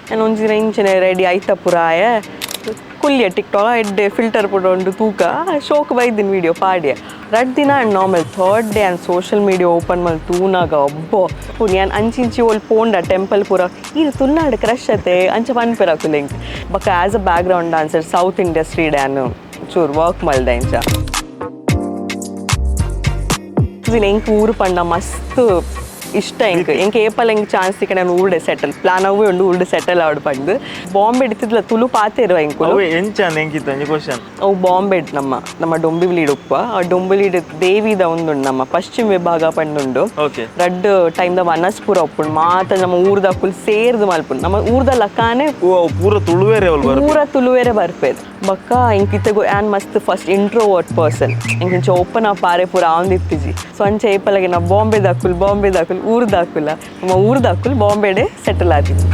ನಾನು ಒಂಜಿ ದಿನ ಇಂಚನೆ ರೆಡಿ ಆಯ್ತ ಪುರಾಯ ಕುಲ್ಲಿಯ ಟಿಕ್ಟಾಕ್ ಎಡ್ಡೆ ಫಿಲ್ಟರ್ ಪೂರ ಉಂಡು ತೂಕ ಶೋಕ್ ಬೈದಿನ ವಿಡಿಯೋ ಪಾಡ್ಯ. ರಡ್ಡ್ ದಿನ and normal, third day and social media open ಮಲ್ ತೂನಾಗ ಅಬ್ಬೋ ಯಾನ್ ಅಂಚಿಂಚಿ ಓಲ್ ಪೋಂಡ ಟೆಂಪಲ್ ಪೂರ ಈ ತುಳುನಾಡು ಕ್ರಶ್ ಅತೆ ಅಂಚ ಪನ್ಪೆರ್ ಅಕುಲು ಎಂಕ್. ಬೊಕ್ಕ as a background dancer south industry Dan ಚೂರು ವರ್ಕ್ ಮಲ್ದೆ ಇಂಚ. ಎಂಕ್ ಊರು ಪಂಡ ಮಸ್ತ್ ಇಷ್ಟ. ಎಂಕ್ ಎಂಕ್ ಏಪಲ್ ಎಂಕ್ ಚಾನ್ಸ್ ತಿಕ್ಕ ನಾನು ಊರುಡೆ ಸೆಟಲ್ ಪ್ಲಾನ್ ಅವೇ ಉಂಡು, ಊರುಡೆ ಸೆಟಲ್ ಆವಡ್ ಪಂದ್. ಬಾಂಬೆ ಇತ್ತಿದ್ಲ ತುಳು ಪಾತೆರುವ ಎಂಕುಲು. ಅವೇ ಎಂಚ ಎಂಕಿತ್ತು ಒಂಜಿ ಕ್ವಶನ್. ಅವು ಬಾಂಬೆ ನಮ್ಮ ನಮ್ಮ ಡೊಂಬಿವಲಿ ಉಪ್ಪ, ಆ ಡೊಂಬಿಲಿ ದೇವಿದ ಒಂದುಂಡು, ನಮ್ಮ ಪಶ್ಚಿಮ ವಿಭಾಗ ಪಂಡುಂಡು. ರಡ್ಡ್ ಟೈಮ್ the ವನಸ್ ಪೂರ ಉಪ್ಪುಂಡು, ಮಾತ ನಮ್ಮ ಊರ್ದ ಅಕುಲು ಸೇರ್ದು ಮಲ್ಪುಂಡು, ನಮ್ಮ ಊರ್ದ ಲಕ್ಕಾನೆ. ಓ, ಅವು ಪೂರ ತುಳುವೇರೆ ಅವ್ಲು ಬರ್ಪೆ. ಪೂರ ತುಳುವೇರೆ ಬರ್ಪೇರು. ಬೊಕ್ಕ ಎಂಕ್ ಇತ್ತೆ ಆನ್ ಮಸ್ತ್ first introvert person, ಎಂಕ್ ಇಂಚ ಓಪನ್ ಅಪ್ ಆರೆ ಪೂರ ಆವೊಂದಿತ್ತಿಜಿ. ಸೊ ಅಂಚ ಏಪಲಗೆ ನಾವು ಬಾಂಬೆ ದಾಕುಲ್ ಬಾಂಬೆ ದಾಕುಲ್ ಊರ್ದಾಕುಲ, ನಮ್ಮ ಊರ್ದಾಕುಲ್ ಬಾಂಬೆಡೆ ಸೆಟಲ್ ಆತಿದ್ವಿ.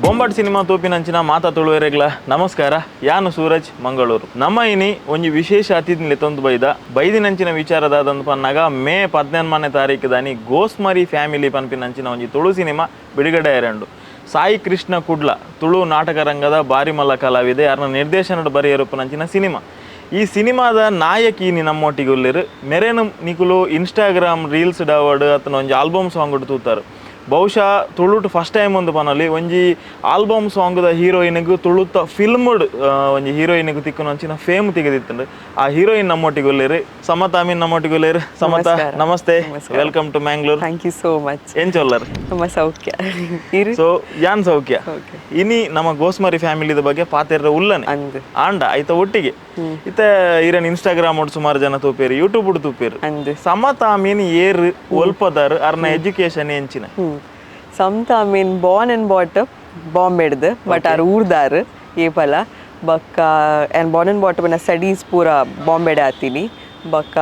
ಬೊಂಬಾಟ್ ಸಿನಿಮಾ ತೋಪಿನಂಚಿನ ಮಾತಾ ತುಳುವೆರೆಗ್ಲ ನಮಸ್ಕಾರ. ಯಾನು ಸೂರಜ್ ಮಂಗಳೂರು. ನಮ್ಮ ಇನಿ ಒಂಜಿ ವಿಶೇಷ ಅತಿಥಿ ಲೆತ್ತೊಂದು ಬೈದ. ಬೈದಿನಂಚಿನ ವಿಚಾರದಾದಂದು ಪನ್ನಾಗ ಮೇ 14ನೇ ತಾರೀಕು ದಾನಿ ಗೋಸ್ಮರಿ ಫ್ಯಾಮಿಲಿ ಪನ್ಪಿನಂಚಿನ ಒಂಜಿ ತುಳು ಸಿನಿಮಾ ಬಿಡುಗಡೆ ಆಯರಂಡು. ಸಾಯಿ ಕೃಷ್ಣ ಕುಡ್ಲ ತುಳು ನಾಟಕ ರಂಗದ ಬಾರಿಮಲ್ಲ ಕಲಾವಿದೆ, ಯಾರನ್ನ ನಿರ್ದೇಶನದ ಬರೆಯರುಪನಂಚಿನ ಸಿನಿಮಾ. ಈ ಸಿನಿಮಾದ ನಾಯಕಿ ಇನಿ ನಮ್ಮೊಟ್ಟಿಗೆ ಉಲ್ಲೆರ್. ಮೆರೆನು ನಿಕುಲು ಇನ್ಸ್ಟಾಗ್ರಾಮ್ ರೀಲ್ಸ್ ಡಾವಡ್ ಅತನ ಒಂಜಿ ಆಲ್ಬಮ್ ಸಾಂಗ್ ತೂತಾರು. ಬಹುಶಃ ತುಳುಟು ಫಸ್ಟ್ ಟೈಮ್ ಒಂದು ಪನೊಲಿ, ಒಂಜಿ ಆಲ್ಬಮ್ ಸಾಂಗ್ದ ಹೀರೋಯಿನ್ಗ್ ತುಳುತ ಫಿಲ್ಮ್ಡ್ ಒಂಜಿ ಹೀರೋಯಿನ್ಗ್ ತಿಕ್ಕುನ ಅಂಚಿನ ಫೇಮ್ ತಿಗದಿತ್ತುಂಡು. ಆ ಹೀರೋಯಿನ್ ನಮ್ಮೊಟ್ಟಿಗೆ ಉಲ್ಲೆರ್, ಸಮತಾ ಅಮೀನ್ ನಮ್ಮೊಟ್ಟಿಗೆ ಉಲ್ಲೆರ್. ಸಮತಾ, namaste, welcome to Mangalore. Thank you so much. ಎಂಚ ಉಲ್ಲರ್? ನಮ್ಮ ಸೌಖ್ಯ. ಸೊ ಯಾನ್ ಸೌಖ್ಯ. ಇನಿ ನಮ್ಮ ಗೋಸ್ಮರಿ ಫ್ಯಾಮಿಲಿದ ಬಗ್ಗೆ ಪಾತೆರ್ರ ಉಲ್ಲನೆ ಅಂದ್. ಆಂಡ ಐತ ಒಟ್ಟಿಗೆ ಇತ್ತ ಈರನ್ ಇನ್ಸ್ಟಾಗ್ರಾಮ್ ಸುಮಾರು ಜನ ತೂಪೇರು, ಯೂಟ್ಯೂಬ್ ತೂಪೇರು. ಅಂದ್. ಸಮತಾ ಅಮೀನ್ ಏರ್, ಒಲ್ಪದಾರ್, ಅರ್ನ ಎಜುಕೇಶನ್ ಎಂಚಿನ? Samata Amin born and brought up ಬಾಂಬೆಡ್ದು, but are ಊರ್ದಾರ್ ಏಪಲ. ಬೊಕ್ಕ and Born and brought up studies ಪೂರ ಬಾಂಬೆಡೆ ಆತೀನಿ. ಬೊಕ್ಕ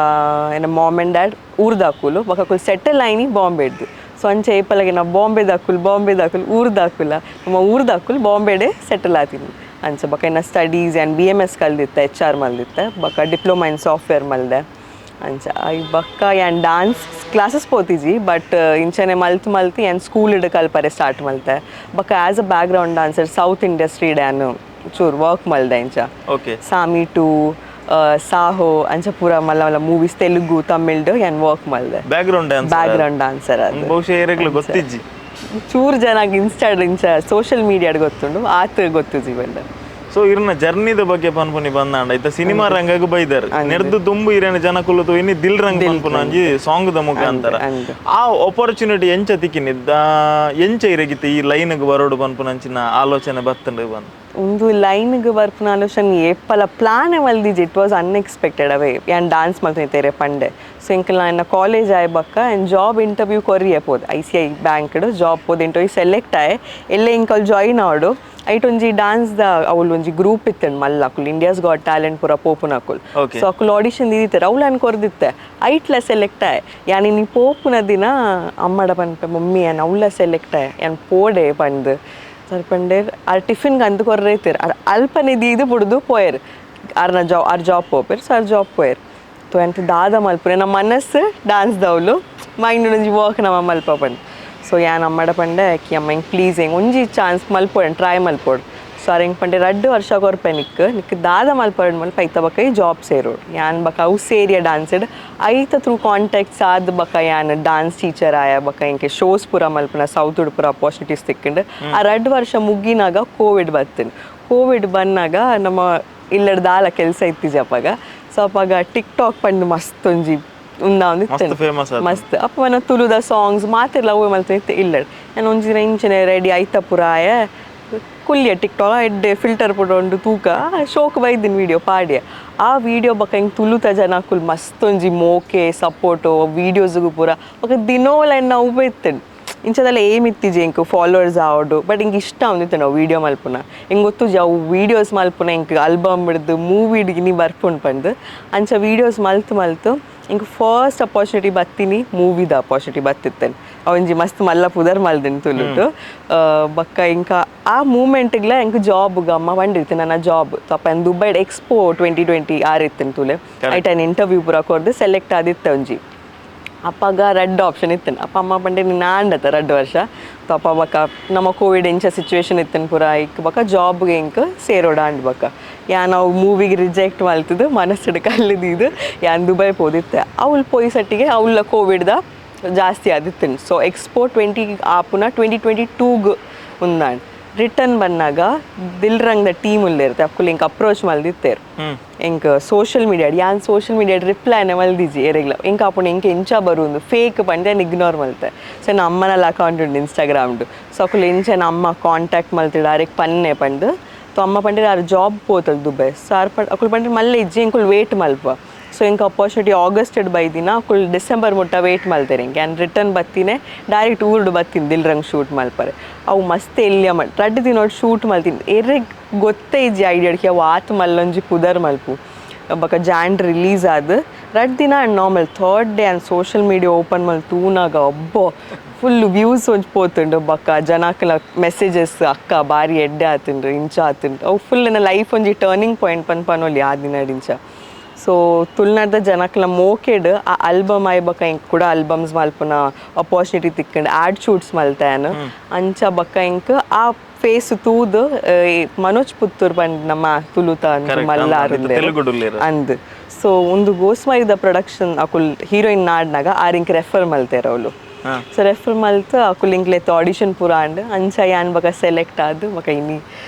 ಎನ್ನ mom and dad ಊರ್ದಾಕುಲು, ಬೊಕ್ಕ ಅಕುಲು ಸೆಟಲ್ ಆಯ್ನಿ ಬಾಂಬೆಡ್ದು. ಸೊ ಅಂಚ ಏಪಲಗೆ ನಾವು ಬಾಂಬೆ ದಾಕುಲ್ ಬಾಂಬೆ ದಾಕುಲ್ ಊರ್ದಾಕುಲ, ನಮ್ಮ ಊರ್ದಾಕುಲ್ ಬಾಂಬೆಡೆ ಸೆಟಲ್ ಆತೀನಿ ಅಂಚ. ಬೊಕ್ಕ ಎನ್ನ studies and BMS ಕಲ್ದಿತ್ತೆ, HR ಮಲ್ದಿತ್ತೆ, ಬೊಕ್ಕ diploma in software ಮಲ್ದೆ ಅಂಚ. I ಬೊಕ್ಕ ಯಾನ್ ಡಾನ್ಸ್ ಕ್ಲಾಸಸ್ ಪೋತಿಜಿ, ಬಟ್ ಇಂಚನೆ ಮಲ್ತ್ ಮಲ್ತ್ ಯಾನ್ ಸ್ಕೂಲ್ ಕಲ್ಪರೆ ಸ್ಟಾರ್ಟ್ ಮಲ್ತೆ. ಬೊಕ್ಕ as a background dancer south industry Dan ಚೂರು ವರ್ಕ್ ಮಲ್ದೆ ಇಂಚ. ಸಾಮಿ ಟು, ಸಾಹೋ ಅಂಚ ಪೂರ ಮಲ್ಲ ಮಲ್ಲ ಮೂವೀಸ್ ತೆಲುಗು ತಮಿಳ್ಡ್ ಯಾನ್ work ಮಲ್ದೆ. Background dance. Background dancer ಅದು. ಬಹುಶಃ ಏರೆಗ್ಲ ಗೊತ್ತಿಜ್ಜಿ. ಚೂರು ಜನ ಇನ್ಸ್ಟಾ ಇಂಚ ಸೋಷಿಯಲ್ ಮೀಡಿಯಾಡ್ ಗೊತ್ತುಂಡು, ಆತ ಗೊತ್ತು ಜೀವನ. ಸೊ ಇರ್ನ ಜರ್ನಿದ ಬಗ್ಗೆ ಪನ್ಪುನಿ ಬಂದಾಂಡ, ಇತ್ತ ಸಿನಿಮಾ ರಂಗಗ್ ಬೈದಾರ್. ನೆರ್ದು ದುಂಬು ಇರೇನ ಜನ ಕುಲ್ಲುತು ಇನಿ ದಿಲ್ ರಂಗ್ ಪನ್ಪುನ ಒಂಜಿ ಸಾಂಗ್ ದ ಮುಖಾಂತರ. ಆ ಆಪರ್ಚುನಿಟಿ ಎಂಚ ತಿಕ್ಕಿನಿ, ಎಂಚ ಇರಗಿತ್ತು ಈ ಲೈನ್ ಗ್ ಬರೋಡು ಪನ್ಪುನಂಚಿನ ಆಲೋಚನೆ ಬತ್ತಂಡು ಬಂದ್? ಒಂದು ಲೈನ್ಗೆ ಬರ್ಪುನ ಆಲೋಚನೆ ಏಪಲ ಪ್ಲಾನ್ ಮಲ್ದಿಜಿ. It was unexpected ಅವೇ. ಯಾನ್ ಡಾನ್ಸ್ ಮಲ್ತಿತ್ತೇರೆ ಪಂಡೆ. ಸೊ ಎಂಕಲ್ ಎನ್ನ ಕಾಲೇಜ್ ಆಯ್ ಬಕ್ಕ and job interview ಕೊರಿಯೆ ಪೋದು, ICI bank job ಪೋದು ಇಂಟರ್ವ್ಯೂ ಸೆಲೆಕ್ಟ್ ಆಯ್ ಎಲ್ಲ ಇಂಕಲ್ ಜಾಯಿನ್ ಆವಡು. ಐಟ್ ಒಂಜಿ ಡಾನ್ಸ್ ದ ಅವಳು ಒಂಜಿ ಗ್ರೂಪ್ ಇತ್ತಂಡ್ ಮಲ್ಲ, ಅಕುಲು India's got talent ಪೂರ ಪೋಪುನ ಅಕುಲು. ಸೊ ಅಕುಲು ಆಡಿಷನ್ ದೀದಿತ್ತಾರೆ, ಅವ್ಲು ಅನ್ ಕೊರ್ದಿತ್ತೆ, ಐಟ್ಲ ಸೆಲೆಕ್ಟ್ ಆಯ್. ಯಾನ್ ಇನಿ ಪೋಪುನ ದಿನ ಅಮ್ಮಡ ಪನ್ಪೆ, ಮಮ್ಮಿ ಯಾನ್ ಅವ್ಲ ಸೆಲೆಕ್ಟ್ ಆಯ್, ಯಾನ್ ಪೋಡೆ ಪಂದ್. ಸರ್ ಪಂಡೇರ್, ಆರ್ ಟಿಫಿನ್ಗೆ ಅಂದ್ ಕೊರ್ರೆ ಇತ್ತೀರ್, ಆರ್ ಅಲ್ಪನೆ ದೀದು ಬುಡ್ದು ಪೋಯೆರ್. ಆರ್ನ ಜಾಬ್, ಆರ್ ಜಾಬ್ ಪೋಪೆರ್. ಸೊ ಆರ್ ಜಾಬ್ ಪೋಯೆರ್. ತೋ ಎಂತ ದಾದ ಮಲ್ಪುನೆ, ನಮ್ಮ ಮನಸ್ಸು ಡಾನ್ಸ್ ದವ್ಲು, ಮೈಂಡ್ ಒಂಜಿ ವರ್ಕ್ ನಮ್ಮ ಮಲ್ಪ ಪಂಡ್. ಸೊ ಯಾನ್ ಅಮ್ಮಡ ಪಂಡೆ ಕಿ ಅಮ್ಮ ಹಿಂಗೆ ಪ್ಲೀಸ್ ಹೆಂಗೆ ಒಂಜಿ ಚಾನ್ಸ್ ಮಲ್ಪೊಡು, ಟ್ರೈ ಮಲ್ಪೊಡು. ಸೊ ಆರ್ ಹೆಂಗೆ ಪಂಡೆ, ರಡ್ಡು ವರ್ಷ ಕೊರ್ಪೆ ನಿಕ್, ನಿಕ್ ದಾದ ಮಲ್ಪೊಡು ಮಲ್ಪ, ಐತ ಬೊಕ್ಕ ಈ ಜಾಬ್ ಸೇರೋಡು. ಯಾನ್ ಬೊಕ್ಕ ಅವು ಸೇರಿಯ ಡಾನ್ಸ್ಡ್, ಐತ ಥ್ರೂ ಕಾಂಟ್ಯಾಕ್ಟ್ಸ್ ಆದ್ ಬೊಕ್ಕ ಯಾನ್ ಡಾನ್ಸ್ ಟೀಚರ್ ಆಯ. ಬೊಕ್ಕ ಇಂಕೆ ಶೋಸ್ ಪೂರ ಮಲ್ಪುನ ಸೌತ್ ಪೂರ ಅಪಾರ್ಚುನಿಟೀಸ್ ತಿಕ್ಕಿಂಡು. ಆ ರಡ್ಡು ವರ್ಷ ಮುಗ್ಗಿನಾಗ ಕೋವಿಡ್ ಬತ್ತಿನ. ಕೋವಿಡ್ ಬಂದಾಗ ನಮ್ಮ ಇಲ್ಲಡ್ ದಾಲ ಕೆಲಸ ಇತ್ತಿಜಿ ಅಪ್ಪಗ. ಸೊ ಅಪ್ಪಗ ಟಿಕ್ ಟಾಕ್ ಪಂಡು ಮಸ್ತ್ ಒಂಜಿ ಉಂದಾವೊಂದು ಮಸ್ತ್ ಫೇಮಸ್. ಮಸ್ತ್. ಅಪ್ಪ ಮನ ತುಳುದ ಸಾಂಗ್ಸ್ ಮಾತೆರ್ಲ ಅವೇ ಮಲ್ತಿತ್ತು ಇಲ್ಲಡ್. ನಾನು ಒಂಜಿ ದಿನ ಇಂಚನೆ ರೆಡಿ ಆಯ್ತ ಪುರಾಯ ಕುಲ್ಲಿಯ ಟಿಕ್ ಟಾಕ್ ಎಡ್ಡೆ ಫಿಲ್ಟರ್ ಪೂರ ಉಂಡು ತೂಕ ಶೋಕ್ ಬೈದಿನ ವಿಡಿಯೋ ಪಾಡ್ಯ. ಆ ವಿಡಿಯೋ ಬೊಕ್ಕ ಹಿಂಗೆ ತುಳುತ ಜನ ಅಕುಲು ಮಸ್ತ್ ಒಂಜಿ ಮೋಕೆ ಸಪೋರ್ಟು ವೀಡಿಯೋಸ್ಗು ಪೂರ. ಬೊಕ್ಕ ದಿನೋಲ ಎನ್ನ ಅವ್ವೆ ಇತ್ತಂಡು. ಇಂಚದೆಲ್ಲ ಏಮ್ ಇತ್ತಿಜಿ ಎಂಕ್ ಫಾಲೋವರ್ಸ್ ಆವಡು, ಬಟ್ ಇಂಕ್ ಇಷ್ಟ ಆವೊಂದಿತ್ತು ನಾವು ವೀಡಿಯೋ ಮಲ್ಪುನ. ಎಂಕ್ ಗೊತ್ತುಜಿ ಅವು ವೀಡಿಯೋಸ್ ಮಲ್ಪುನ ಎಂಕ್ ಆಲ್ಬಮ್ ಹಿಡ್ದು ಮೂವಿ ಇನಿ ಬರ್ಪುಂಡು ಪಂದ್. ಅಂಚ ವೀಡಿಯೋಸ್ ಮಲ್ತ್ ಮಲ್ತ್ ಎಂಕ್ ಫಸ್ಟ್ ಅಪಾರ್ಚುನಿಟಿ ಬತ್ತಿನಿ, ಮೂವಿದ ಅಪಾರ್ಚುನಿಟಿ ಬತ್ತಿತ್ತೇನೆ. ಅವಂಜಿ ಮಸ್ತ್ ಮಲ್ಲ ಪುದರ್ ಮಲ್ದಿನ ತುಳುಟು. ಬೊಕ್ಕ ಇಂಕ ಆ ಮೂಮೆಂಟ್ಗ್ಲ ಎಂಕ್ ಜಾಬ್ ಅಮ್ಮ ಪಂಡಿತ್ತು ನನ್ನ ಜಾಬ್ ತಪ್ಪ. ದುಬೈಡ್ ಎಕ್ಸ್ಪೋ 2020 ಆರ್ ಇತ್ತಿನ ತುಲೆ ಐಟ್ ಇಂಟರ್ವ್ಯೂ ಪೂರ ಕೊರ್ದು ಸೆಲೆಕ್ಟ್ ಆದಿತ್ತೆ ಒಂಜಿ. ಅಪ್ಪಗ ರಡ್ಡ್ ಆಪ್ಷನ್ ಇತ್ತನ್. ಅಪ್ಪ ಅಮ್ಮ ಪಂಡೆ ನಾಂಡತ 2 ವರ್ಷ. ಅಪ್ಪ ಬಕ್ಕ ನಮ್ಮ ಕೋವಿಡ್ ಎಂಚ ಸಿಚುವೇಶನ್ ಇತ್ತನ್ ಪೂರ ಇಕ್ ಬಕ್ಕ ಜಾಬ್ಗೆ ಇಂಕ್ ಸೇರೋಡ ಅಂಡ್ ಬಕ್ಕ ಯಾ ನಾವು ಮೂವಿಗೆ ರಿಜೆಕ್ಟ್ ಮಲ್ತದು ಮನಸ್ಸಿಡ್ ಕಲ್ಲದಿದ್ದು ಯಾನ್ ದುಬೈ ಪೋದಿತ್ತೆ. ಅವಳು ಪೋಯಿ ಸಟ್ಟಿಗೆ ಅವಳ ಕೋವಿಡ್ದ ಜಾಸ್ತಿ ಆದಿತ್ತನ್. ಸೊ ಎಕ್ಸ್ಪೋ 20 ಆಪುನ 2022ಗ್ ಉಂದಾಂಡ್. ರಿಟರ್ನ್ ಬಂದಾಗ ದಿಲ್ ರಂಗ್ದ ಟೀಮ್ ಉಲ್ಲೇರುತ್ತೆ, ಅಕ್ಕುಲ್ ಇಂಕ್ ಅಪ್ರೋಚ್ ಮಲ್ದಿತ್ತೇರು. ಎಂಕ್ ಸೋಷಿಯಲ್ ಮೀಡಿಯಾ, ಯಾನ್ ಸೋಷಿಯಲ್ ಮೀಡಿಯಾ ರಿಪ್ಲೈನೆ ಮಲ್ದಿಜಿ ಎರೆಗ್ಲ. ಎಂಕ್ ಆಪುಂಡು ಎಂಕ್ ಎಂಚ ಬರುಂದು ಫೇಕ್ ಪಂಡೆ ಇಗ್ನೋರ್ ಮಲ್ತೆ. ಸೊ ನನ್ನ ಅಮ್ಮನಲ್ಲ ಅಕೌಂಟ್ ಉಂಡು ಇನ್ಸ್ಟಾಗ್ರಾಮ್ಡು. ಸೊ ಅಕುಲು ಎಂಚ ಅಮ್ಮ ಕಾಂಟ್ಯಾಕ್ಟ್ ಮಲ್ತಿಡ ಅರೆಗ್ ಪನ್ನೆ ಪಂಡು. ಸೊ ಅಮ್ಮ ಪಂಡೆ ಆರು ಜಾಬ್ ಪೋತಲ್ ದುಬೈ. ಸೊ ಆರ್ ಪಂಡ್ ಅಕುಲು ಪಂಡೆ ಮಲ್ಲೆ ಇಜ್ಜಿ, ಎಂಕುಲು ವೇಟ್ ಮಲ್ಪ. ಸೊ ಎಂಕ್ ಅಪಾರ್ಚುನಿಟಿ ಆಗಸ್ಟ್ ಬೈದಿನ, ಅಕುಲು ಡಿಸೆಂಬರ್ ಮುಟ್ಟ ವೇಟ್ ಮಲ್ತೇರೆ. ಎಂಕ್ ಆ್ಯಂಡ್ ರಿಟರ್ನ್ ಬತ್ತಿನೇ ಡೈರೆಕ್ಟ್ ಊರ್ಡು ಬತ್ತೀನಿ ದಿಲ್ ರಂಗ್ ಶೂಟ್ ಮಲ್ಪರೆ. ಅವು ಮಸ್ತ್ ಎಲ್ಯ ಮಲ್ 2 ದಿನ ಶೂಟ್ ಮಲ್ತೀನಿ. ಎರೆಗ್ ಗೊತ್ತೇ ಇಜ್ಜಿ ಐಡಿಯಾ ಅವು ಆತ್ ಮಲ್ಲೊಂಜಿ ಪುದರ್ ಮಲ್ಪು. ಬೊಕ ಜಾನ್ ರಿಲೀಸ್ ಆದ್ 2 ದಿನ and normal. Third day and social media open Mal ತೂನಾಗ ಅಬ್ಬೋ full views ಒಂಜಿ ಪೋತುಂಡು. ಬೊಕ್ಕ ಜನಕ್ಲ ಮೆಸೇಜಸ್, ಅಕ್ಕ ಬಾರಿ ಎಡ್ಡೆ ಆತುಂಡು, ಇಂಚ ಆತುಂಡು. ಅವು ಫುಲ್ ಎನ್ನ ಲೈಫ್ ಒಂಜಿ ಟರ್ನಿಂಗ್ ಪಾಯಿಂಟ್ ಪನ್ಪ ಪನೊಲಿ ಆ ದಿನ ದಿಂಚ. ಸೊ ತುಳುನಾಡ್ದ ಜನಕ್ಲ ಮೋಕೆಡ್ ಆ ಆಲ್ಬಮ್ ಆಯ್ ಬೊಕ್ಕ ಎಂಕ್ ಕೂಡ ಆಲ್ಬಮ್ಸ್ ಮಲ್ಪುನ ಅಪಾರ್ಚುನಿಟಿ ತಿಕ್ಕಂಡು. ಆಡ್ ಶೂಟ್ಸ್ ಮಲ್ತಾನು ಅಂಚ. ಬೊಕ್ಕ ಎಂಕ್ ಆ ಫೇಸ್ ತೂದು ಈ ಮನೋಜ್ ಪುತ್ತೂರ್ ಪಂಡ್ ನಮ್ಮ ತುಳುತ ಮಲ್ಲಾರು. ತೆಲುಗುಡುಲ್ಲೇರು. ಅಂದ್. ಸೊ ಒಂದು ಗೋಸ್ಮಾರಿದ ಪ್ರೊಡಕ್ಷನ್ ಅಕುಲ್ ಹೀರೋಯಿನ್ ನಾಡ್ನಾಗ ಆರ್ ಇಂಕ್ ರೆಫರ್ ಮಲ್ತೇರ ಅವಳು. ಸೊ ರೆಫರ್ ಮಲ್ತ್ ಅಕುಲ್ ಇಂಕ್ಲೆತ್ ಆಡಿಷನ್ ಪೂರ ಅಂಡ್ ಅಂಚ ಯಾನ್ ಬೊಕ ಸೆಲೆಕ್ಟ್ ಆದ್ ಬೊಕ ಇನಿ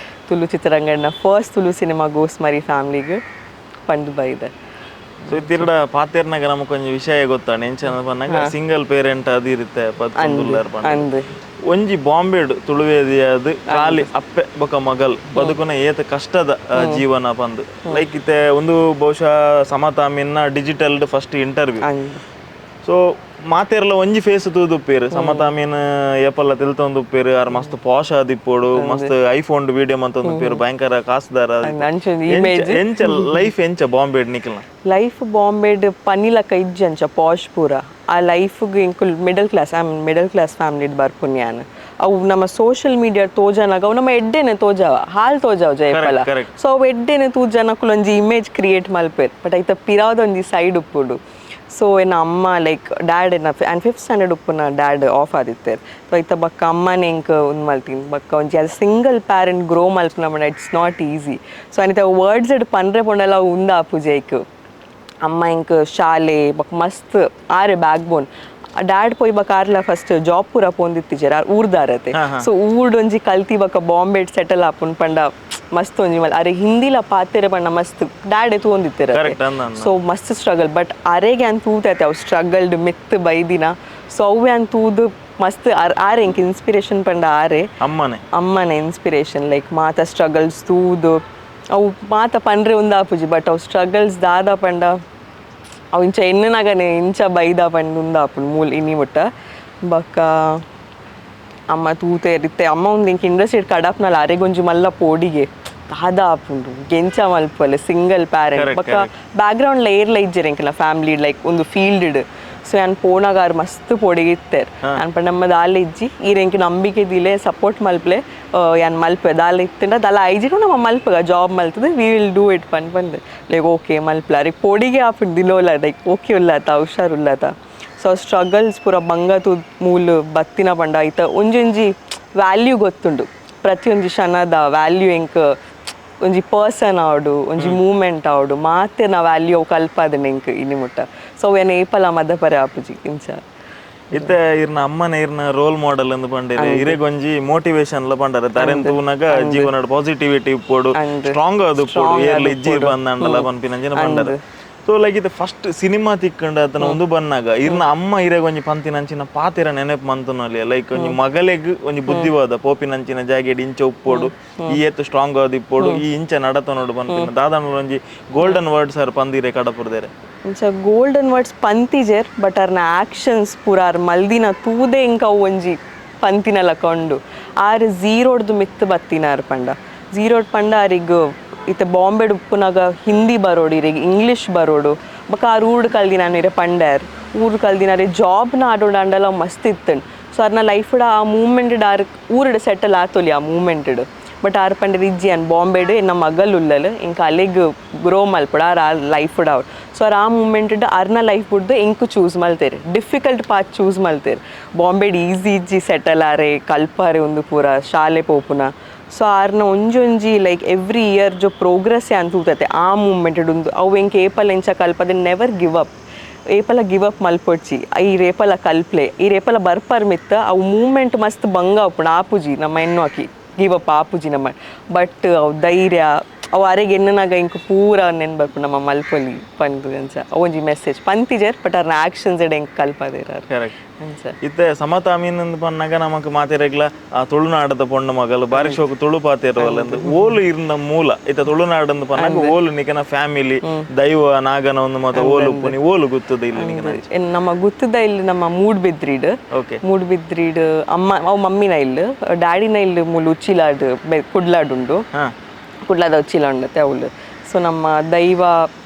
ತುಳು ಚಿತ್ರರಂಗಣ್ಣ ಫಸ್ಟ್ ತುಳು ಸಿನಿಮಾ ಗೋಸ್ಮಾರಿ ಫ್ಯಾಮಿಲಿಗೆ ಪಂಡ್ ಬೈದೆ. ಸೊ ತಿರುಡ ಪಾತೆರ್ನಾಗ ನಮಕ್ ಒಂಜಿ ವಿಷಯ ಗೊತ್ತಾಂಡ್. ಎಂಚ ಪನ್ನಗ ಸಿಂಗಲ್ ಪೇರೆಂಟ್ ಅದು ಇರುತ್ತೆ ಪತ್ತೊಂದುಲ್ಲಾರ್ ಪಂಡ. ಅಂದ್. ಒಂಜಿ ಬಾಂಬೆಡ್ ತುಳುವೇದಿಯಾದ್ ಖಾಲಿ ಅಪ್ಪೆ ಬೊಕ ಮಗಲ್ ಬದುಕುನ ಏತ ಕಷ್ಟದ ಜೀವನ ಪಂದ್. ಲೈಕ್ ಇತ್ತೆ ಒಂದು ಬಹುಶಃ ಸಮತಾಮಿನ್ನ digital first interview. ಅಂದ್. ಸೊ ಮಾತೆರ್ಲ ಒಂಜಿ ಫೇಸ್ ತೂದುಪ್ಪೇರು, ಸಮತಾಮೀನ್ ಏಪಲ್ಲ ತಿಳ್ತೊಂದುಪ್ಪೇರು, ಆರ್ ಮಸ್ತ್ ಪಾಶ್ ಆದಿಪ್ಪೋಡು, ಮಸ್ತ್ ಐಫೋನ್ ವಿಡಿಯೋ ಮಂತೊಂದುಪ್ಪೇರು, ಭಯಂಕರ ಕಾಸುದಾರ. ಅಂಚ ಇಮೇಜ್. ಎಂಚ ಲೈಫ್, ಎಂಚ ಬಾಂಬೆಡ್ ನಿಖಿಲ್ನ? ಲೈಫ್ ಬಾಂಬೆಡ್ ಪನಿಲಕ ಇಜ್ಜಿ ಅಂಚ ಪಾಶ್ ಪೂರ. ಆ ಲೈಫ್ಗೆ ಇಂಕುಲ್ middle class, I middle class ಫ್ಯಾಮಿಲಿಡ್ ಬರ್ಪುನ್ ಯಾನ್. ಅವು ನಮ್ಮ ಸೋಷಿಯಲ್ ಮೀಡಿಯಾ ತೋಜನಾಗ ಅವು ನಮ್ಮ ಎಡ್ಡೆನೆ ತೋಜಾವ, ಹಾಲ್ ತೋಜಾವ ಜಯಪಲ. ಸೊ ಅವು ಎಡ್ಡೆನೆ ತೂಜನಕುಲು ಒಂಜಿ ಇಮೇಜ್ ಕ್ರಿಯೇಟ್ ಮಲ್ಪೆರ್. ಬಟ್ ಐತ ಪಿರಾದ ಒಂಜಿ ಸೈಡ್ ಉಪ್ಪುಡು. ಸೊ ಎನ್ನ ಅಮ್ಮ ಲೈಕ್ ಡ್ಯಾಡ್ ಎನ್ನ and fifth standard ಉಪ್ಪುನ ಡ್ಯಾಡ್ ಆಫ್ ಆದಿತ್ತೆರ್. ಸೊ ಐತ ಬಕ್ಕ ಅಮ್ಮನೇ ಎಂಕ್ ಉಂದು ಮಲ್ತೀನಿ. ಬಕ್ಕ ಒಂಜಿ as single parent grow ಮಲ್ಪುನ ಪಂಡ it's not easy. So Anita words ಇಡ್ ಪನ್ರೆ ಪಂಡಲ ಉಂದು ಆಪುಜಿ ಐಕ್. ಅಮ್ಮ ಎಂಕ್ ಶಾಲೆ ಬೊಕ್ಕ ಮಸ್ತ್ ಆರೆ back bone. Dad ಪೋಯ್ ಬೊಕ್ಕ ಆರ್ಲ ಫಸ್ಟ್ ಜಾಬ್ ಪೂರ ಪೋಂದಿತ್ತಿಜೆರ್. ಆರ್ ಊರ್ದಾರತೆ. ಸೊ ಊರ್ಡೊಂಜಿ ಕಲ್ತಿ ಬೊಕ್ಕ ಬಾಂಬೆಡ್ ಸೆಟಲ್ ಆಪುನ್ ಪಂಡ ಮಸ್ತ್ ಒಂಜಿ ಮಲ್ ಅರೆ ಹಿಂದಿಲ ಪಾತೆರೆ ಪಂಡ ಮಸ್ತ್ ಡ್ಯಾಡ್ ತೂವೊಂದಿತ್ತೆರ್. ಕರೆಕ್ಟ್ ಅಂದ. ಸೊ ಮಸ್ತ್ ಸ್ಟ್ರಗಲ್. ಬಟ್ ಅರೆಗೆ ಅಂತ ತೂತೈತೆ ಅವು ಸ್ಟ್ರಗಲ್ಡ್ ಮೆತ್ ಬೈದಿನ. ಸೊ ಅವು ಅಂತ ತೂದು ಮಸ್ತ್ ಆರೆ ಎಂಕ್ ಇನ್ಸ್ಪಿರೇಷನ್ ಪಂಡ ಆರೆ. ಅಮ್ಮನೆ. ಅಮ್ಮನ ಇನ್ಸ್ಪಿರೇಷನ್. ಲೈಕ್ ಮಾತ ಸ್ಟ್ರಗಲ್ಸ್ ತೂದು ಅವು ಮಾತ ಪನ್ರೆ ಉಂದಾಪುಜಿ. ಬಟ್ ಅವು ಸ್ಟ್ರಗಲ್ಸ್ ದಾದ ಪಂಡ ಅವು ಇಂಚ ಎಣ್ಣನಾಗನೆ ಇಂಚ ಬೈದ ಪಂಡ್ ಉಂದಾಪುಂಡು ಮೂಲ್ ಇನಿ ಮುಟ್ಟ. ಬೊಕ್ಕ ಅಮ್ಮ ತೂತೆ ಇತ್ತೆ ಅಮ್ಮ ಒಂದು ಇಂಕ್ ಇಂಡಸ್ಟ್ರಿ ಕಡಪ್ನಲ್ಲ ಅರೆಗೊಂಜಿ ಮಲ್ಲ ಪೋಡಿಗೆ ದಾದ ಆಪುಂಡು, ಗೆಂಚ ಮಲ್ಪಲೆ ಸಿಂಗಲ್ ಪ್ಯಾರೆಂಟ್. ಬೊಕ್ಕ ಬ್ಯಾಕ್ಗ್ರೌಂಡ್ ಏರ್ಲ ಇಜ್ಜೆರ್ ಎಂಕಲ್ನ ಫ್ಯಾಮಿಲಿ ಲೈಕ್ ಒಂದು ಫೀಲ್ಡ್. ಸೊ ಯಾನ್ ಪೋನಾಗ ಆರ್ ಮಸ್ತ್ ಪೋಡಿಗೆ ಇತ್ತೆರ್. ಯಾನ್ ಪಂಡ ನಮ್ಮ ದಾಲ ಇಜ್ಜಿ, ಈರ್ ಎಂಕ್ ನಂಬಿಕೆ ದಿಲೆ, ಸಪೋರ್ಟ್ ಮಲ್ಪಲೆ, ಯಾನ್ ಮಲ್ಪೆ. ದಾಲ ಇತ್ತಂಡ ದಾಲ ಐಜಿಡು ನಮ್ಮ ಮಲ್ಪಗ ಜಾಬ್ ಮಲ್ತದೆ, we will do it ಪನ್ ಪಂದ್. ಲೈಕ್ ಓಕೆ ಮಲ್ಪಲೆ. ಅರೆಗ್ ಪೋಡಿಗೆ ಆಪುಂಡು ದಿನೋಲ, ಲೈಕ್ ಓಕೆ ಉಲ್ಲತ, ಹುಷಾರ್ ಉಲ್ಲತ. ಸೊ ಸ್ಟ್ರಗಲ್ಸ್ ಪೂರ ಬಂಗ ತೂದ್ ಮೂಲು ಬತ್ತಿನ ಪಂಡ ಐತ ಒಂಜೊಂಜಿ ವ್ಯಾಲ್ಯೂ ಗೊತ್ತುಂಡು. ಪ್ರತಿಯೊಂಜಿ ಕ್ಷಣದ ವ್ಯಾಲ್ಯೂ ಎಂಕ್ ಒಂಜಿ ಪರ್ಸನ್ ಆವಡು, ಒಂಜಿ ಮೂಮೆಂಟ್ ಆವಡು, ಮಾತೆನ ವ್ಯಾಲ್ಯೂ ಅವು ಕಲ್ಪಾದನೆ ಎಂಕ್ ಇನಿ ಮುಟ್ಟ. ಸೊ ಏನ್ ಏಪಲ ಮದಪರೆ ಆಪುಜಿ ಇಂಚ. ಇತ್ತೆ ಇರ್ನ ಅಮ್ಮನ ಇರ್ನ ರೋಲ್ ಮಾಡೆಲ್ ಎಂದು ಪಂಡೇರಿ, ಇರೆಗೊಂಜಿ ಮೋಟಿವೇಶನ್ ಲ ಪಂಡರೆ ತರೆನ್ ತೂನಗ ಜೀವನಡ್ ಪಾಸಿಟಿವಿಟಿ ಇಪ್ಪೋಡು, ಸ್ಟ್ರಾಂಗ್ ಅದು ಇಪ್ಪೋಡು, ಏರ್ಲ ಇಜ್ಜಿ ಬಂದಂಡಲ ಪನ್ಪಿನಂಚಿನ ಪಂಡರೆ. ಸೊ ಲೈಕ್ ಇದು ಫಸ್ಟ್ ಸಿನಿಮಾ ತಿಕ್ಕಂಡ ಆತನ ಒಂದು ಬನ್ನಾಗ ಇರ್ನ ಅಮ್ಮ ಇರೆಗೊಂಜಿ ಪಂತಿನಂಚಿನ ಪಾತೆರ ನೆನಪು ಮಂತುನಲ್ಲಿ, ಲೈಕ್ ಒಂಜಿ ಮಗಲೆಗ್ ಒಂಜಿ ಬುದ್ಧಿವಾದ, ಪೋಪಿನಂಚಿನ ಜಾಗೆಡ್ ಇಂಚ ಉಪ್ಪೋಡು, ಈ ಏತ್ ಸ್ಟ್ರಾಂಗ್ ಆದ್ ಇಪ್ಪೋಡು, ಈ ಇಂಚ ನಡತನೋಡು ಪನ್ಪಿನ ದಾದನ ಒಂಜಿ golden word sir ಪಂದಿರೆ ಕಡಪುರ್ದೇರೆ? ಇಂಚ ಗೋಲ್ಡನ್ ವರ್ಡ್ಸ್ ಪಂತಿಜೆರ್. ಬಟ್ ಅರ್ನ ಆಕ್ಷನ್ಸ್ ಪೂರ ಆರ್ ಮಲ್ದಿನ ತೂದೆ ಇಂಕ ಅವು ಒಂಜಿ ಪಂತಿನಲ ಕೊಂಡು. ಆರ್ ಝೀರೋಡ್ದು ಮಿತ್ ಬತ್ತಿನಾರ್ ಪಂಡ, ಝೀರೋಡ್ ಪಂಡ ಆರಿಗ್ ಇತ್ತೆ ಬಾಂಬೆಡ್ ಉಪ್ಪುನಾಗ ಹಿಂದಿ ಬರೋಡು, ಇರೆಗ್ ಇಂಗ್ಲೀಷ್ ಬರೋಡು. ಬೊಕ ಆರ್ ಊರ್ಡ್ ಕಲ್ದಿನ ಇರೆ ಪಂಡ್ಯಾರ್, ಊರು ಕಲ್ದಿನಾರೆ ಜಾಬ್ ನಾಡೋಡು ಅಂಡಲ ಮಸ್ತ್ ಇತ್ತಂಡ್. ಸೊ ಅರ್ನ ಲೈಫ್ಡ್ ಆ ಮೂಮೆಂಟ್ ಆರ್ ಊರುಡ್ ಸೆಟಲ್ ಆತೊಲಿ ಆ ಮೂಮೆಂಟ್. But are ಪಂಡ ಇಜ್ಜಿ ಅನ್ ಬಾಂಬೆಡ್ ಎನ್ನ ಮಗಲ್ ಉಲ್ಲಲ್ ಇಂಕ ಅಲೆಗ್ ಗ್ರೋ ಮಲ್ಪಡ ಆರ್ ಆ ಲೈಫ್ ಆವ್. ಸೊ ಆರ್ ಆ ಮೂಮೆಂಟ್ ಅರ್ನ ಲೈಫ್ ಬುಡ್ದು ಎಂಕ್ ಚೂಸ್ ಮಲ್ತೇರು, difficult path choose ಮಲ್ತೇರು. ಬಾಂಬೆಡ್ easy ಇಜ್ಜಿ ಸೆಟಲ್ ಆರೆ, ಕಲ್ಪಾರೆ, ಒಂದು ಪೂರ ಶಾಲೆ ಪೋಪುನ. ಸೊ ಆರ್ನ ಒಂಜೊಂಜಿ like every year ಜೋ ಪ್ರೋಗ್ರೆಸ್ ಅಂತ ತೂತತೆ ಆ ಮೂಮೆಂಟ್ ಉಂದು. ಅವು ಎಂಕ್ ಏಪಲ್ ಎಂಚ ಕಲ್ಪದೆ, never give up. ಏಪಲ give up ಮಲ್ಪೊಡ್ಚಿ. ಈ ರೇಪಲ ಕಲ್ಪ್ಲೆ, ಈ ರೇಪಲ ಬರ್ಪರ್ ಮಿತ್ತ. ಅವು ಮೂಮೆಂಟ್ ಮಸ್ತ್ ಬಂಗ ಉಪ್ಪುಂಡು, ಆಪುಜಿ ನಮ್ಮ ಎಣ್ಣು ಹಾಕಿ ಗಿವ್ ಅಪ್ ಆಪುಜಿ ನಮ್ಮ. ಬಟ್ ಅವು ಧೈರ್ಯ ಅವು ಅರೆಗೆ ಎನ್ನನಾಗ ಇಂಕ್ ಪೂರ ನೆನ್ ಬರ್ಪು ನಮ್ಮ ಮಲ್ಪೊಲಿ ಪಂದು ಅಂಚ. ಅವು ಒಂಜಿ ಮೆಸೇಜ್ ಪಂತಿಜರ್, ಬಟ್ ಅರ್ನ ಆಕ್ಷನ್ಸ್ ಎಡೆ ಎಂಕ್ ಕಲ್ಪದೇರ. ಕರೆಕ್ಟ್. ಅಂಚ. ಇತ್ತೆ ಸಮತಾ ಅಮೀನ್ ಅಂದ್ ಪನ್ನಾಗ ನಮಕ್ ಮಾತೆರೆಗ್ಲ ಆ ತುಳುನಾಡದ ಪೊಣ್ಣು ಮಗಲು, ಬಾರಿ ಶೋಕು ತುಳು ಪಾತೆರುವಲ್ಲ ಅಂದ್. ಓಲು ಇರ್ನ ಮೂಲ? ಇತ್ತೆ ತುಳುನಾಡಂದು ಪನ್ನಾಗ ಓಲು ನಿಕನ ಫ್ಯಾಮಿಲಿ, ದೈವ ನಾಗನ ಒಂದು ಮಾತ ಓಲು ಉಪ್ಪುನಿ, ಓಲು ಗುತ್ತದ ಇಲ್ಲಿ ನಿಕನ? ನಮ್ಮ ಗುತ್ತದ ಇಲ್ಲಿ ನಮ್ಮ ಮೂಡ್ಬಿದ್ರಿಡ್. ಮೂಡ್ಬಿದ್ರಿಡ್ ಅಮ್ಮ, ಅವು ಮಮ್ಮಿನ ಇಲ್ಲು. ಡ್ಯಾಡಿನ ಇಲ್ಲು ಮೂಲು ಉಚ್ಚಿಲಾಡ್, ಕುಡ್ಲಾಡ್ ಉಂಡು. ಕುಡ್ಲಾದ ಉಚ್ಚಿಲ ಉಂಡತೆ ಅವಳು. ಸೊ ನಮ್ಮ ದೈವ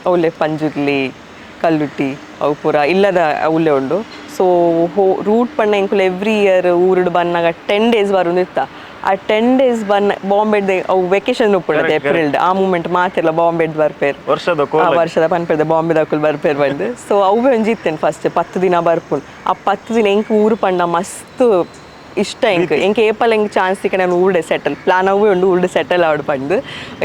ಅವಳೆ ಪಂಜುರ್ಲಿ, ಕಲ್ಲುಟ್ಟಿ, ಅವು ಪೂರ ಇಲ್ಲದ ಅವಳೆ ಉಂಡು. ಸೊ ಹೋ ರೂಟ್ ಪಂಡ ಎಂಕುಲು ಎವ್ರಿ ಇಯರ್ ಊರುಡು ಬನ್ನಾಗ 10 ಡೇಸ್ ಬರುಂದಿತ್ತ. ಆ 10 ಡೇಸ್ ಬನ್ನ ಬಾಂಬೆಡ್ ಅವು ವೆಕೇಶನ್ ಉಪ್ಪುಂಡತೆ ಏಪ್ರಿಲ್. ಆ ಮೂಮೆಂಟ್ ಮಾತೆಲ್ಲ ಬಾಂಬೆಡ್ ಬರ್ಪೇರ್. ವರ್ಷದ ಆ ವರ್ಷದ ಪನ್ಪೆದ ಬಾಂಬೆದಕುಲು ಬರ್ಪೇರ್ ಬಂದು. ಸೊ ಅವೇ ಒಂಜಿ ಇತ್ತೇನೆ, ಫಸ್ಟ್ 10 ದಿನ ಬರ್ಪುಂಡು. ಆ 10 ದಿನ ಎಂಕ್ ಊರು ಪಂಡ ಮಸ್ತ್ ಇಷ್ಟ ಎಂಕ್. ಎಂಕ್ ಏಪಲ್ ಎಂಕ್ ಚಾನ್ಸ್ ತಿಕ್ಕ ನಾನು ಊರುಡೆ ಸೆಟಲ್ ಪ್ಲಾನ್ ಅವೇ ಉಂಡು, ಊರುಡೆ ಸೆಟಲ್ ಆವಡ್ ಪಂಡು.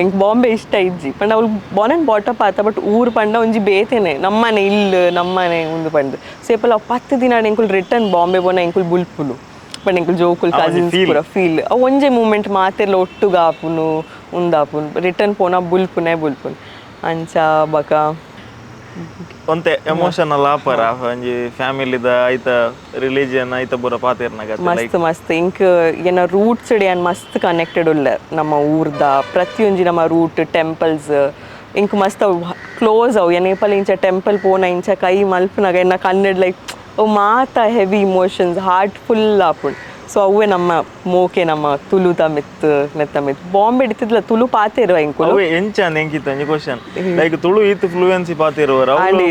ಎಂಕ್ ಬಾಂಬೆ ಇಷ್ಟ ಇಜ್ಜಿ ಪಂಡ ಅವ್ಳು Born and brought up ಆತ. ಬಟ್ ಊರು ಪಂಡ ಒಂಜಿ ಬೇತೆನೆ, ನಮ್ಮನೆ ಇಲ್ಲು, ನಮ್ಮನೆ ಉಂದು ಪಂಡು. ಸೊ ಏಪಲ್ ಅವು 10 ದಿನ ಎಂಕುಲು ರಿಟರ್ನ್ ಬಾಂಬೆ ಪೋನ ಎಂಕುಲು ಬುಲ್ಪುನು ಪಂಡ ಎಂಕುಲು ಜೋಕುಲ್ ಕಸಿನ್ಸ್ ಪೂರ ಫೀಲ್. ಅವು ಒಂಜೆ ಮೂಮೆಂಟ್, ಮಾತೆಲ್ಲ ಒಟ್ಟುಗ ಆಪುನು, ಉಂದಾಪುನು. ರಿಟರ್ನ್ ಪೋನ ಬುಲ್ಪುನೆ ಬುಲ್ಪುನು ಅಂಚ ಬಕ. ಒಂತೆ ಎಮೋಷನಲ್ ಆಪರ ಒಂಜಿ ಫ್ಯಾಮಿಲಿದ ಐತ ರಿಲಿಜಿಯನ್ ಐತ ಪೂರ ಪಾತೆರ್ನಾಗ? ಮಸ್ತ್ ಮಸ್ತ್. ಇಂಕ್ ಏನ ರೂಟ್ಸ್ ಯಾನ್ ಮಸ್ತ್ ಕನೆಕ್ಟೆಡ್ ಉಲ್ಲ. ನಮ್ಮ ಊರ್ದ ಪ್ರತಿಯೊಂಜಿ ನಮ್ಮ ರೂಟ್ ಟೆಂಪಲ್ಸ್ ಇಂಕ್ ಮಸ್ತ್ ಅವು ಕ್ಲೋಸ್ ಅವು. ಏನೇಪಲ್ ಇಂಚ ಟೆಂಪಲ್ ಪೋನ ಇಂಚ ಕೈ ಮಲ್ಪುನಾಗ ಎನ್ನ ಕನ್ನಡ ಲೈಕ್ ಅವು ಮಾತ heavy emotions, heart full ಆಪುಂಡು. ಸೊ ಅವೇ ನಮ್ಮ ಮೋಕೆ, ನಮ್ಮ ತುಳುತ ಮಿತ್ ಮೆತ್ತ ಮಿತ್. ಬಾಂಬೆ ಇತ್ತಿದ್ಲ ತುಳು ಪಾತೆರುವ ಇಂಕುಲು. ಅವೆ ಎಂಚ ಅಂದ್ ಎಂಕಿತ್ತ ಒಂಜಿ ಕ್ವಶನ್, ಲೈಕ್ ತುಳು ಈತ್ ಫ್ಲೂಯೆನ್ಸಿ ಪಾತಿರುವರು, ಅವ್ಲು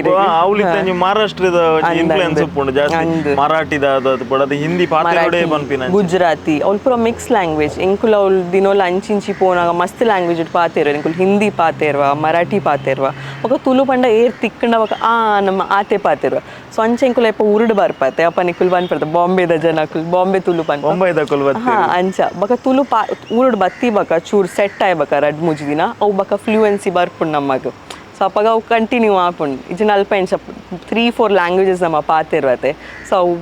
ಇತ್ತ ಮಹಾರಾಷ್ಟ್ರದ ಇನ್ಫ್ಲುಯೆನ್ಸ್ ಉಪ್ಪುಂಡು ಜಾಸ್ತಿ, ಮರಾಠಿದ ಅದು ಅದು ಹಿಂದಿ ಪಾತಿರೋಡೆ ಪನ್ಪಿನ. ಗುಜರಾತಿ, ಅವ್ಲು ಪೂರ ಮಿಕ್ಸ್ ಲ್ಯಾಂಗ್ವೇಜ್. ಎಂಕುಲು ಅವ್ಲು ದಿನೋಲ ಅಂಚಿಂಚಿ ಪೋನಾಗ ಮಸ್ತ್ ಲ್ಯಾಂಗ್ವೇಜ್ ಪಾತೇರು. ಎಂಕುಲು ಹಿಂದಿ ಪಾತೇರ್ವ, ಮರಾಠಿ ಪಾತೇರ್ವ. ಬೊಕ ತುಳು ಪಂಡ ಏರ್ ತಿಕ್ಕಂಡ ಬೊಕ ಆ ನಮ್ಮ ಆತೆ ಪಾತೇರ್ವ. ಸೊ ಅಂಚ ಎಂಕುಲು ಇಪ್ಪ ಉರುಡು ಬರ್ಪಾತೆ ಅಪ್ಪ ನಿಕುಲು ಪನ್ಪರ್ತ ಬಾಂಬೆದ ಜನಕುಲು ಬಾಂಬೆ ತುಳು ಪನ್ಪ. ಬೊಂಬೈದ ಕುಲು. ಹಾ, ಅಂಚ. ಬೊಕ ತುಳು ಪಾ ಊರುಡು ಬತ್ತಿ ಬಕ ಚೂರು ಸೆಟ್ ಆಯ್ ಬಕ 2-3 ದಿನ ಅವು ಬಕ ಫ್ಲೂಯೆನ್ಸಿ ಬರ್ಪುಂಡು ನಮ್ಮಗ್. ಸೊ ಅಪಗ ಅವು ಕಂಟಿನ್ಯೂ ಆಪುಂಡು. ಇಜ್ಜಿಂಡ ಅಲ್ಪ ಎಂಚ 3-4 ಲ್ಯಾಂಗ್ವೇಜಸ್ ನಮ್ಮ ಪಾತೆರ್ವತೆ. ಸೊ ಅವು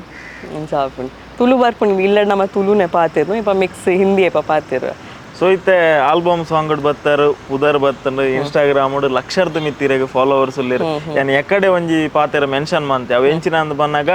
ಇಂಚ ಆಪುಂಡು. ತುಳು ಬರ್ಪುಂಡು ಇಲ್ಲಡ್ ನಮ್ಮ ತುಳುನೆ ಪಾತೆರ್ನು, ಇಪ್ಪ ಮಿಕ್ಸ್ ಹಿಂದಿ ಇಪ್ಪ ಪಾತೆರ್ವ. ಸೊ ಇತ್ತೆ ಆಲ್ಬಮ್ ಸಾಂಗ್ ಬತ್ತಾರು, ಪುದರ್ ಬತ್ತಂಡು, ಇನ್ಸ್ಟಾಗ್ರಾಮ್ ಲಕ್ಷರ್ದ ಮಿತ್ತಿರೆಗ್ ಫಾಲೋವರ್ಸ್ ಉಲ್ಲೆರ್. ಯಾನ್ ಎಕ್ಕಡೆ ಒಂಜಿ ಪಾತೆರ ಮೆನ್ಷನ್ ಮಂತೆ, ಅವು ಎಂಚಿನ ಅಂದ್ ಬನ್ನಾಗ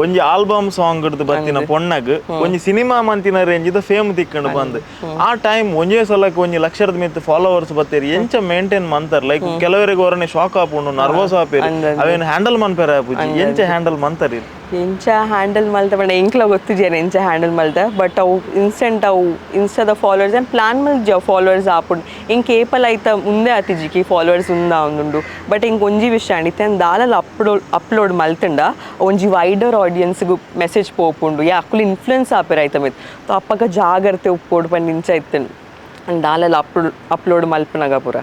ಒಂಜಿ ಆಲ್ಬಮ್ ಸಾಂಗ್ ಬತ್ತಿನ ಪೊಣ್ಣಗ್ ಒಂಜಿ ಸಿನಿಮಾ ಮಂತಿನ ರೇಂಜ್ ಫೇಮ್ ತಿಕ್ಕಂಡು ಬಂದ್. ಆ ಟೈಮ್ ಒಂಜೇ ಸಲಕ್ಕೆ ಒಂಜಿ ಲಕ್ಷದ ಮಿತ್ತು ಫಾಲೋವರ್ಸ್ ಬತ್ತೀರಿ, ಎಂಚ ಮೇಂಟೈನ್ ಮಂತಾರ? ಲೈಕ್ ಕೆಲವರಿಗೆ ಹೊರನೆ ಶಾಕ್ ಆಪುಂಡು, ನರ್ವಸ್ ಆಪೇರು, ಅವೇನು ಹ್ಯಾಂಡಲ್ ಮನ್ಪೆರ ಆಪುಜಿ. ಎಂಚ ಹ್ಯಾಂಡಲ್ ಮಂತಾರಿ? ಎಂಚ ಹ್ಯಾಂಡಲ್ ಮಲ್ತ ಪಂಡ ಎಂಕ್ಲ ಗೊತ್ತಿಜೇನೆ ಎಂಚ ಹ್ಯಾಂಡಲ್ ಮಲ್ತ. ಬಟ್ ಅವು ಇನ್ಸ್ಟೆಂಟ್ ಅವು ಇನ್ಸ್ಟಾದ ಫಾಲೋವರ್ಸ್ ಆ್ಯಂಡ್ ಪ್ಲಾನ್ ಮಲ್ಜ ಫಾಲೋವರ್ಸ್ ಆಪುಂಡು. ಇಂಕ್ ಏಪಲ್ ಐತ ಮುಂದೆ ಆತಿಜಿಕಿ ಫಾಲೋವರ್ಸ್ ಉಂದ ಉಂದುಂಡು. ಬಟ್ ಇಂಕ್ ಒಂಜಿ ವಿಷಯ ಅಂಡ್ ಇತ್ತೆ ದಾಲಲ ಅಪ್ಲೋಡ್ ಅಪ್ಲೋಡ್ ಮಲ್ತಂಡ ಒಂಜಿ ವೈಡರ್ ಆಡಿಯನ್ಸ್ಗೆ ಮೆಸೇಜ್ ಪೋಪುಂಡು, ಯಾ ಅಕುಲು ಇನ್ಫ್ಲುಯೆನ್ಸ್ ಆಪೆರ್ ಐತ ಮಿತ್. ಸೊ ಅಪ್ಪಗ ಜಾಗ್ರತೆ ಉಪ್ಪೋಡು ಪಂಡ ಇಂಚ ಇತ್ತಂಡು ದಾಲಲ ಅಪ್ಲೋಡ್ ಅಪ್ಲೋಡ್ ಮಲ್ಪುನಗ ಪೂರ.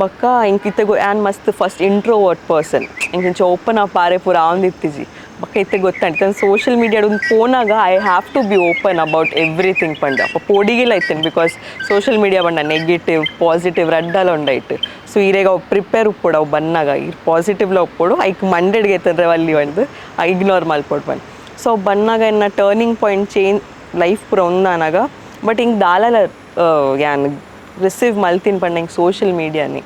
ಬೊಕ್ಕ ಇಂಕ್ ಇತ್ತೆ ಆ್ಯನ್ ಮಸ್ತ್ first introvert person. ಇಂಕ್ ಇಂಚ ಓಪನ್ ಅಪ್ ಆರೆ ಪೂರ ಆವೊಂದಿತ್ತಿಜಿ. ಬೊಕ್ಕ ಇತ್ತೆ ಗೊತ್ತಂಡು ಸೋಷಿಯಲ್ ಮೀಡಿಯಾಡ್ ಒಂದು ಪೋನಾಗ I have to be open about everything ಪಂಡ. ಅಪ್ಪ ಪೋಡಿಗೆಲ್ಲ ಇತ್ತೇನೆ, because social media ಪಂಡ ನೆಗೆಟಿವ್ ಪಾಸಿಟಿವ್ ರಡ್ಡಲ ಉಂಡೈಟ್. ಸೊ ಈರೆಗ ಅವು ಪ್ರಿಪೇರ್ ಉಪ್ಪೋಡು, ಅವು ಬನ್ನಾಗ ಈರ್ ಪಾಸಿಟಿವ್ಲ ಉಪ್ಪೋಡು, ಐಕ್ ಮಂಡೆಡ್ಗೆ ಎತ್ತಂದ್ರೆ ವಲ್ಲಿ ಪಂಡ್ದು ಇಗ್ನೋರ್ ಮಲ್ಪೊಡು ಪಂಡ್. ಸೊ ಬನ್ನಾಗ ಎನ್ನ turning point change life ಪೂರ ಒಂದಾನಾಗ. ಬಟ್ ಹಿಂಗೆ ದಾಲಲ ಯಾನ್ ರಿಸೀವ್ ಮಲ್ತಿನ ಪಂಡ ಹಿಂಗೆ ಸೋಷಿಯಲ್ ಮೀಡಿಯಾನಿ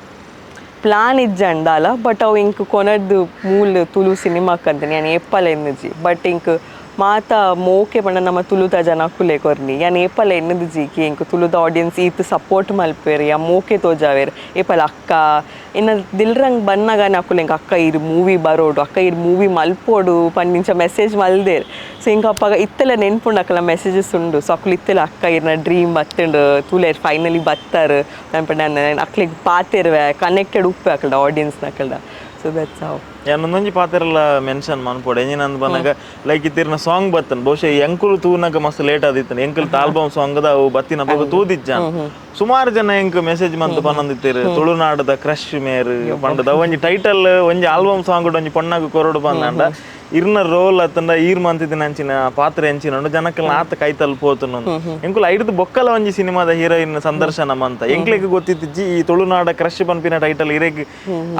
ಪ್ಲಾನ್ ಇಜ್ಜಂಡ್ ದಾಲ. ಬಟ್ ಅವು ಇಂಕ್ ಕೊನರ್ದು ಮೂಲ ತುಳು ಸಿನಿಮಾಕ್ ಅಂತೀನಿ ಯಾನ್ ಏಪಲ ಎನ್ನುಜಿ. ಬಟ್ ಇಂಕ್ ಮಾತ ಮೋಕೆ ಪಂಡ ನಮ್ಮ ತುಳುತ ಜನಕುಲೆ ಕೊರ್ನಿ. ಯಾನ್ ಏಪಲ ಎನ್ನುದಿಜಿ ಕಿ ಇಂಕ್ ತುಳುದ ಆಡಿಯನ್ಸ್ ಈತ್ ಸಪೋರ್ಟ್ ಮಲ್ಪೆರ್, ಯಾ ಮೋಕೆ ತೋಜಾವೆರ್. ಏಪಲ ಅಕ್ಕ ಇನ್ನ ದಿಲ್ ರಂಗ್ ಬನ್ನಗ ಅಕುಲು ಇಂಕ್ ಅಕ್ಕ ಇರ್ ಮೂವಿ ಬರೋಡು, ಅಕ್ಕ ಇರ್ ಮೂವಿ ಮಲ್ಪೋಡು ಪಂಡಿಂಚ ಮೆಸೇಜ್ ಮಲ್ದೇರ್. ಸೊ ಇಂಕ್ ಅಪ್ಪಗ ಇತ್ತೆಲ್ಲ ನೆನ್ಪುಂಡು, ಅಕ್ಕಲ ಮೆಸೇಜಸ್ ಉಂಡು. ಸೊ ಅಕುಲು ಇತ್ತೆಲ್ಲ ಅಕ್ಕ ಇರ್ನ ಡ್ರೀಮ್ ಬತ್ತುಂಡು, ತುಲೇರ್ ಫೈನಲಿ ಬತ್ತಾರು ಪಂಡ ಅಕ್ಲೆಗ್ ಪಾತೆರ್ವೆ, ಕನೆಕ್ಟೆಡ್ ಉಪ್ಪೆ ಅಕಲ್ಡ ಆಡಿಯನ್ಸ್ ನಕಲ್ಡ. So that's how. ಯಾನೊಂದೊಂಜಿ ಪಾತೆರಲ ಮೆನ್ಷನ್ ಮನ್ಪೊಡು ಎಂಜಿನಂದ್ ಪನ್ನಗ ಲೈಕ್ ಇತ್ತಿರ್ನ ಸಾಂಗ್ ಬತ್ತನ್ ಬಹುಶಃ ಎಂಕುಲು ತೂನಗ ಮಸ್ತ್ ಲೇಟ್ ಆದಿತ್ತನ್ ಎಂಕುಲು ಆಲ್ಬಮ್ ಸಾಂಗ್ ದ ಅವು ಬತ್ತಿನ ಪಗ ತೂದಿಜ್ಜ ಸುಮಾರು ಜನ ಎಂಕ್ ಮೆಸೇಜ್ ಮಂತ್ ಪನ್ನೊಂದಿತ್ತೆರ್ ತುಳುನಾಡದ ಕ್ರಶ್ ಮೇರ್ ಪಂಡದ ಒಂಜಿ ಟೈಟಲ್ ಒಂಜಿ ಆಲ್ಬಮ್ ಸಾಂಗ್ ಒಂಜಿ ಪೊಣ್ಣಗ್ ಕೊರೊಡು ಪಂದಂಡ ಇರ್ನ ರೋಲ್ ಅತ್ತಂಡ ಈರ್ ಮಂತಿದಿನ ಅಂಚಿನ ಪಾತ್ರ ಎಂಚಿನ ಉಂಡು ಜನಕ್ಕಲ್ನ ಆತ ಕೈತಲ್ ಪೋತುನು ಎಂಕುಲು ಐಡ್ದು ಬೊಕ್ಕಲ ಒಂಜಿ ಸಿನಿಮಾದ ಹೀರೋಯಿನ್ ಸಂದರ್ಶನ ಮಂತ ಎಂಕ್ಲೆಗ್ ಗೊತ್ತಿತ್ತಿಜ್ಜಿ ಈ ತುಳುನಾಡ ಕ್ರಶ್ ಪನ್ಪಿನ ಟೈಟಲ್ ಇರೆಗ್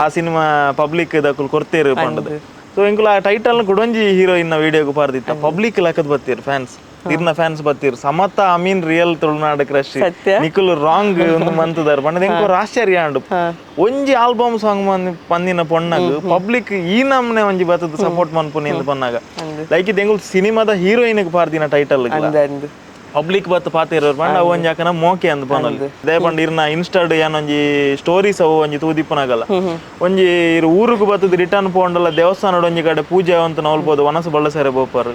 ಆ ಸಿನಿಮಾ ಪಬ್ಲಿಕ್ ದಕುಲು ಕೊರ್ತೇರು ಪಂಡದು. ಸೊ ಎಂಕುಲು ಆ ಟೈಟಲ್ ಕುಡೊಂಜಿ ಹೀರೋಯಿನ್ ವಿಡಿಯೋಗ್ ಪಾರ್ದಿತ್ತ ಪಬ್ಲಿಕ್ ಲಕ್ಕದ್ ಬತ್ತೀರ್ ಫ್ಯಾನ್ಸ್ ಇರ್ನ ಫ್ಯಾನ್ಸ್ ಬತ್ತೀರ್ ಸಮತ ಅಮೀನ್ ರಿಯಲ್ ತುಳುನಾಡ ಕ್ರಶ್ ನಿಕುಲು ರಾಂಗ್ ಒಂದು ಮಂತದಾರ್ ಪಂಡದ ಎಂಕು ಆಶ್ಚರ್ಯ ಅಂಡು. ಒಂಜಿ ಆಲ್ಬಮ್ ಸಾಂಗ್ ಪಂದಿನ ಪೊಣ್ಣಗ್ ಪಬ್ಲಿಕ್ ಈ ನಮ್ನೆ ಒಂಜಿ ಬತ್ತದ ಸಪೋರ್ಟ್ ಮನ್ಪುನಿ ಎಂದು ಪನ್ನಾಗ ಲೈಕ್ ಇದು ಎಂಕುಲು ಸಿನಿಮಾದ ಹೀರೋಯಿನ್ ಪಾರ್ದಿನ ಟೈಟಲ್ ಪಬ್ಲಿಕ್ ಬತ್ತ ಪಾತಿರೋರು ಪಂಡ ಅವು ಒಂಜಿ ಅಕನ ಮೋಕೆ ಅಂದ್ ಪನೊಲಿ they ಪಂಡ ಇರ್ನ ಇನ್ಸ್ಟಾಡ್ ಏನೊಂಜಿ ಸ್ಟೋರೀಸ್ ಅವು ಒಂಜಿ ತೂದಿಪ್ಪನಾಗಲ್ಲ ಒಂಜಿ ಇರ್ ಊರುಗು ಬತ್ತದ ರಿಟರ್ನ್ ಪೋಂಡಲ್ಲ ದೇವಸ್ಥಾನಡ್ ಒಂಜಿ ಕಡೆ ಪೂಜೆ ಅಂತ ನೋಲ್ಬೋದು ವನಸು ಬಳ್ಳಸೆರೆ ಬೋಪರ್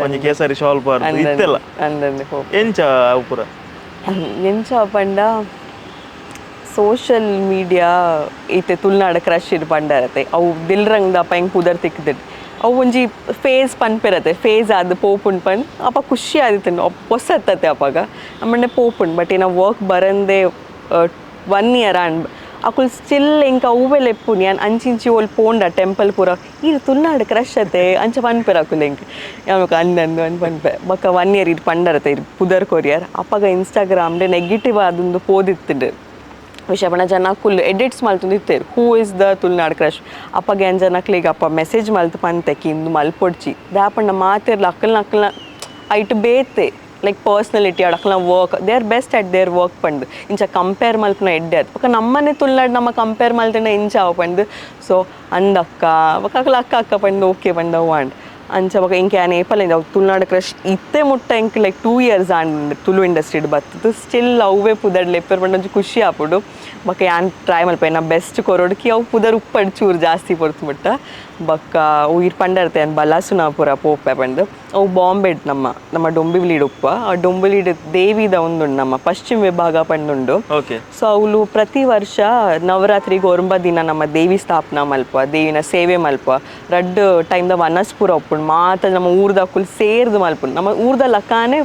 ಒಂಜಿ ಕೇಸರಿ ಶಾಲ್ ಪಾರ್ ಇತ್ತೆಲ್ಲ ಎಂಚ ಅವು ಪೂರ ಎಂಚ ಪಂಡ ಸೋಷಿಯಲ್ ಮೀಡಿಯಾ ಇತ್ತೆ ತುಳುನಾಡ ಕ್ರಶ್ ಇರ್ ಪಂಡರತೆ ಅವು ದಿಲ್ ರಂಗ್ದ ಅಪ್ಪ ಹೆಂಗೆ ಪುದರ್ ತಿಕ್ಕಿದ್ ಅವು ಒಂಜಿ ಫೇಸ್ ಪನ್ಪಿರತ್ತೆ ಫೇಸ್ ಆದ್ ಪೋಪುಂಡು ಪಂದ್ ಅಪ್ಪ ಖುಷಿ ಆದಿತ್ತು ಪೊಸತ್ತತೆ ಅಪ್ಪಗ ಆಮೇಲೆ ಪೋಪುಂಡು ಬಟ್ ಏನ ವರ್ಕ್ ಬರಂದೆ 1 ಇಯರ್ ಆಂಡ್ ಅಕುಲ್ ಸ್ಟಿಲ್ ಇಂಕ ಹೂವೆ ಲೆಪ್ಪುನಿ ಯಾನ್ ಅಂಚಿಂಚಿ ಓಲ್ ಪೋಂಡ ಟೆಂಪಲ್ ಪೂರ ಈ ತುಳುನಾಡು ಕ್ರಶ್ ಅತೆ ಅಂಚ ಪನ್ಪೆರ್ ಅಕುಲ್ ಎಂಕ್ ಯಾಮಕ ಅಂದಂದು ಅಂದ್ ಪನ್ಪೆ ಬೊಕ್ಕ 1 ಇಯರ್ ಇರ್ ಪಂಡರತೆ ಇರ್ ಪುದರ್ ಕೊರಿಯರ್ ಅಪ್ಪಗ ಇನ್ಸ್ಟಾಗ್ರಾಮ್ಡೆ ನೆಗೆಟಿವ್ ಆದೊಂದು ಪೋದಿತ್ತುಂಡು ವಿಷಯ ಪಂಡ ಜನಕುಲ್ ಎಡಿಟ್ಸ್ ಮಲ್ತೊಂದು ಇತ್ತೆರ್ who is the Tulunad crush ಅಪ್ಪಗ ಏನ್ ಜನಕ್ಲೆಗ್ ಅಪ್ಪ ಮೆಸೇಜ್ ಮಲ್ತ್ ಪಂತೆ ಇಂದು ಮಲ್ಪೊಡ್ಚಿ ದಾಪಂಡ ಮಾತೆರ್ಲ ಅಕ್ಕಲ್ನ ಅಕ್ಕಲ್ನ ಐಟ್ ಬೇತೆ ಲೈಕ್ ಪರ್ಸನಾಲಿಟಿ ಅಡಕ್ಲ work they are best at their work ಪಂಡ್ ಇಂಚ ಕಂಪೇರ್ ಮಲ್ಪುನ ಎಡ್ಡೆ ಅದು ಬೊಕ್ಕ ನಮ್ಮನೆ ತುಳುನಾಡ್ ನಮ್ಮ ಕಂಪೇರ್ ಮಲ್ತಂಡ ಇಂಚ ಅವು ಪಂಡ್ ಸೊ ಅಂದಕ್ಕ ಬೊಕ್ಕ ಅಕುಲು ಅಕ್ಕ ಅಕ್ಕ ಪಂಡ್ ಓಕೆ ಪಂಡ್ ಅವು ಅಂಡ್ ಅಂಚ ಬೊಕ್ಕ ಇಂಕೆ ಆನ್ ಏಪಲ್ ಅವು ತುಳುನಾಡು ಕ್ರಶ್ ಇತ್ತೆ ಮುಟ್ಟ ಎಂಕ್ ಲೈಕ್ 2 ಇಯರ್ಸ್ ಆಂಡ್ ತುಳು ಇಂಡಸ್ಟ್ರಿಡ್ ಬತ್ತದು ಸ್ಟಿಲ್ ಅವೇ ಪುದರ್ ಲೆಪ್ಪೆರ್ ಪಂಡ ಒಂಜಿ ಖುಷಿ ಆಪುಂಡು ಬೊಕ್ಕ ಯಾನ್ ಟ್ರೈ ಮಲ್ಪೆ ನಾ ಬೆಸ್ಟ್ ಕೊರೊಡುಕಿ ಅವು ಪುದರ್ ಉಪ್ಪಡ್ ಚೂರು ಜಾಸ್ತಿ ಪೊರ್ತು ಮುಟ್ಟ ಬೊಕ್ಕ ಅವು ಇರ್ ಪಂಡರ್ತೆ ಯಾನ್ ಬಲಾಸುನಾಪುರ ಪೋಪೆ ಪಂದ್ ಅವು ಬಾಂಬೆಡ್ ನಮ್ಮ ನಮ್ಮ ಡೊಂಬಿವಿಲಿಡ್ ಉಪ್ಪ ಆ ಡೊಂಬಿಲಿಡ್ ದೇವಿದ ಒಂದುಂಡು ನಮ್ಮ ಪಶ್ಚಿಮ ವಿಭಾಗ ಪಂದುಂಡು. ಸೊ ಅವಳು ಪ್ರತಿ ವರ್ಷ ನವರಾತ್ರಿಗೆ ಒರಂಬ ದಿನ ನಮ್ಮ ದೇವಿ ಸ್ಥಾಪನಾ ಮಲ್ಪ ದೇವಿನ ಸೇವೆ ಮಲ್ಪ ರಡ್ಡ್ ಟೈಮ್ದ ವನಸ್ಪುರ ಉಪ್ಪುಂಡು ಮಾತ ನಮ್ಮ ಊರ್ದ ಅಕುಲು ಸೇರ್ದು ಮಲ್ಪುಂಡು ನಮ್ಮ ಊರ್ದ ಲಕ್ಕಾನೆ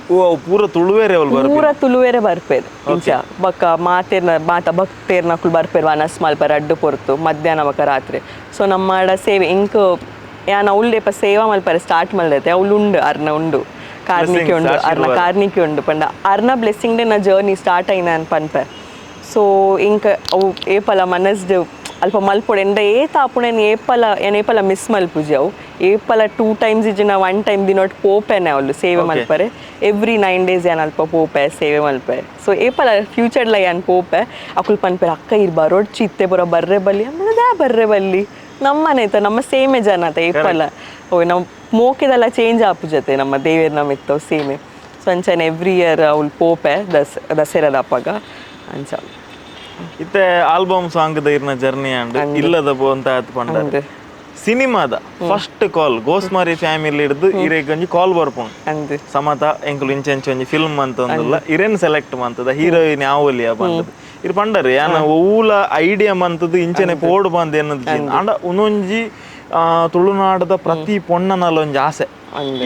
ಪೂರ ತುಳುವೇರೆ ಪೂರ ತುಳುವೇರೆ ಬರ್ಪೇರು ಇಂಚ ಬೊಕ್ಕ ಮಾತೇರ್ನ ಮಾತ ಭಕ್ತೇರ್ನ ಅಕುಲು ಬರ್ಪೇರು ವನಸ್ ಮಲ್ಪ ರಡ್ಡು ಪೊರ್ತು ಮಧ್ಯಾಹ್ನ ಬೊಕ್ಕ ರಾತ್ರಿ. ಸೊ ನಮ್ಮ ಸೇವೆ ಇಂಕ್ ಯಾನ್ ಅವ್ಲು ಸೇವಾ ಮಲ್ಪರೆ ಸ್ಟಾರ್ಟ್ ಮಲ್ದೈತೆ ಅವ್ಲು ಉಂಡು ಅರ್ನ ಉಂಡು ಕಾರ್ನಿಕೆ ಉಂಡು ಅರ್ನ ಕಾರ್ನಿಕೆ ಉಂಡು ಪಂಡ ಅರ್ನ ಬ್ಲೆಸ್ಸಿಂಗ್ ಡೆ ನಾ ಜರ್ನಿ ಸ್ಟಾರ್ಟ್ ಆಯಿನ ಅನ್ ಪನ್ಪೆ. ಸೊ ಇಂಕ್ ಅವು ಏಪಲ ಮನಸ್ಡ್ ಅಲ್ಪ ಮಲ್ಪೊಡು ಎಂಡ ಏತ ಆಪುಣೆನ್ ಏಪಲ ಏನ್ ಏಪಲ ಮಿಸ್ ಮಲ್ಪುಜಿ ಅವು ಏಪಲ 2 ಟೈಮ್ಸ್ ಇಜ್ಜಿನ 1 ಟೈಮ್ ದಿನೊಟ್ ಪೋಪೆನೆ ಅವಳು ಸೇವೆ ಮಲ್ಪರೆ ಎವ್ರಿ 9 ಡೇಸ್ ಏನ್ ಅಲ್ಪ ಪೋಪೆ ಸೇವೆ ಮಲ್ಪೆ. ಸೊ ಏಪಲ ಫ್ಯೂಚರ್ಲ ಏನ್ ಪೋಪೆ ಅಕುಲ್ ಪನ್ಪೆರ್ ಅಕ್ಕ ಇರ್ ಬರೋಡ್ಚಿ ಇತ್ತೆ ಪೂರ ಬರ್ರೆ ಬಲ್ಲಿ ಆಮೇಲೆ ದಾ ಬರ್ರೆ ಬಲ್ಲಿ ನಮ್ಮನೆ ಆಯ್ತಾ ನಮ್ಮ ಸೇಮೆ ಜನ ಆತ ಏಪಲ ಓ ನಮ್ಮ ಮೋಕೆದೆಲ್ಲ ಚೇಂಜ್ ಆಪುಜತೆ ನಮ್ಮ ದೇವೇರ್ ನಮ್ಮ ಇತ್ತವು ಸೇಮೆ. ಸೊ ಅಂಚನೆ ಎವ್ರಿ ಇಯರ್ ಅವಳು ಪೋಪೆ ದಸರಾದ ಅಪ್ಪಗ ಅಂಚ ಇತ್ತೆ ಆಲ್ಬಮ್ ಸಾಂಗ್ the ಇರ್ನ ಜರ್ನಿ ಅಂಡ್ ಇಲ್ಲದ ಅಂತ ಆತ್ ಪಂಡ ಸಿನಿಮಾದ ಫಸ್ಟ್ ಕಾಲ್ ಗೋಸ್ಮಾರಿ ಫ್ಯಾಮಿಲಿ ಹಿಡ್ದು ಇರೆಗ್ ಒಂಜಿ ಕಾಲ್ ಬರ್ಪುಂಡು ಸಮತ ಎಂಕುಲು ಇಂಚ ಇಂಚ ಒಂಜಿ ಫಿಲ್ಮ್ ಅಂತ ಒಂದುಲ್ಲ ಇರೇನ್ ಸೆಲೆಕ್ಟ್ ಮಂತದ ಹೀರೋಯಿನ್ ಯಾವಲಿಯ ಪಂಡದು ಇರ್ ಪಂಡರ್ ಯಾನ ಒವ್ಲ ಐಡಿಯಾ ಮಂತದ್ದು ಇಂಚನೆ ಪೋಡು ಬಂದ್ ಏನದು ಅಂಡ ಉನ್ನೊಂಜಿ ತುಳುನಾಡದ ಪ್ರತಿ ಪೊಣ್ಣನಲ್ಲ ಒಂಜಿ ಆಸೆ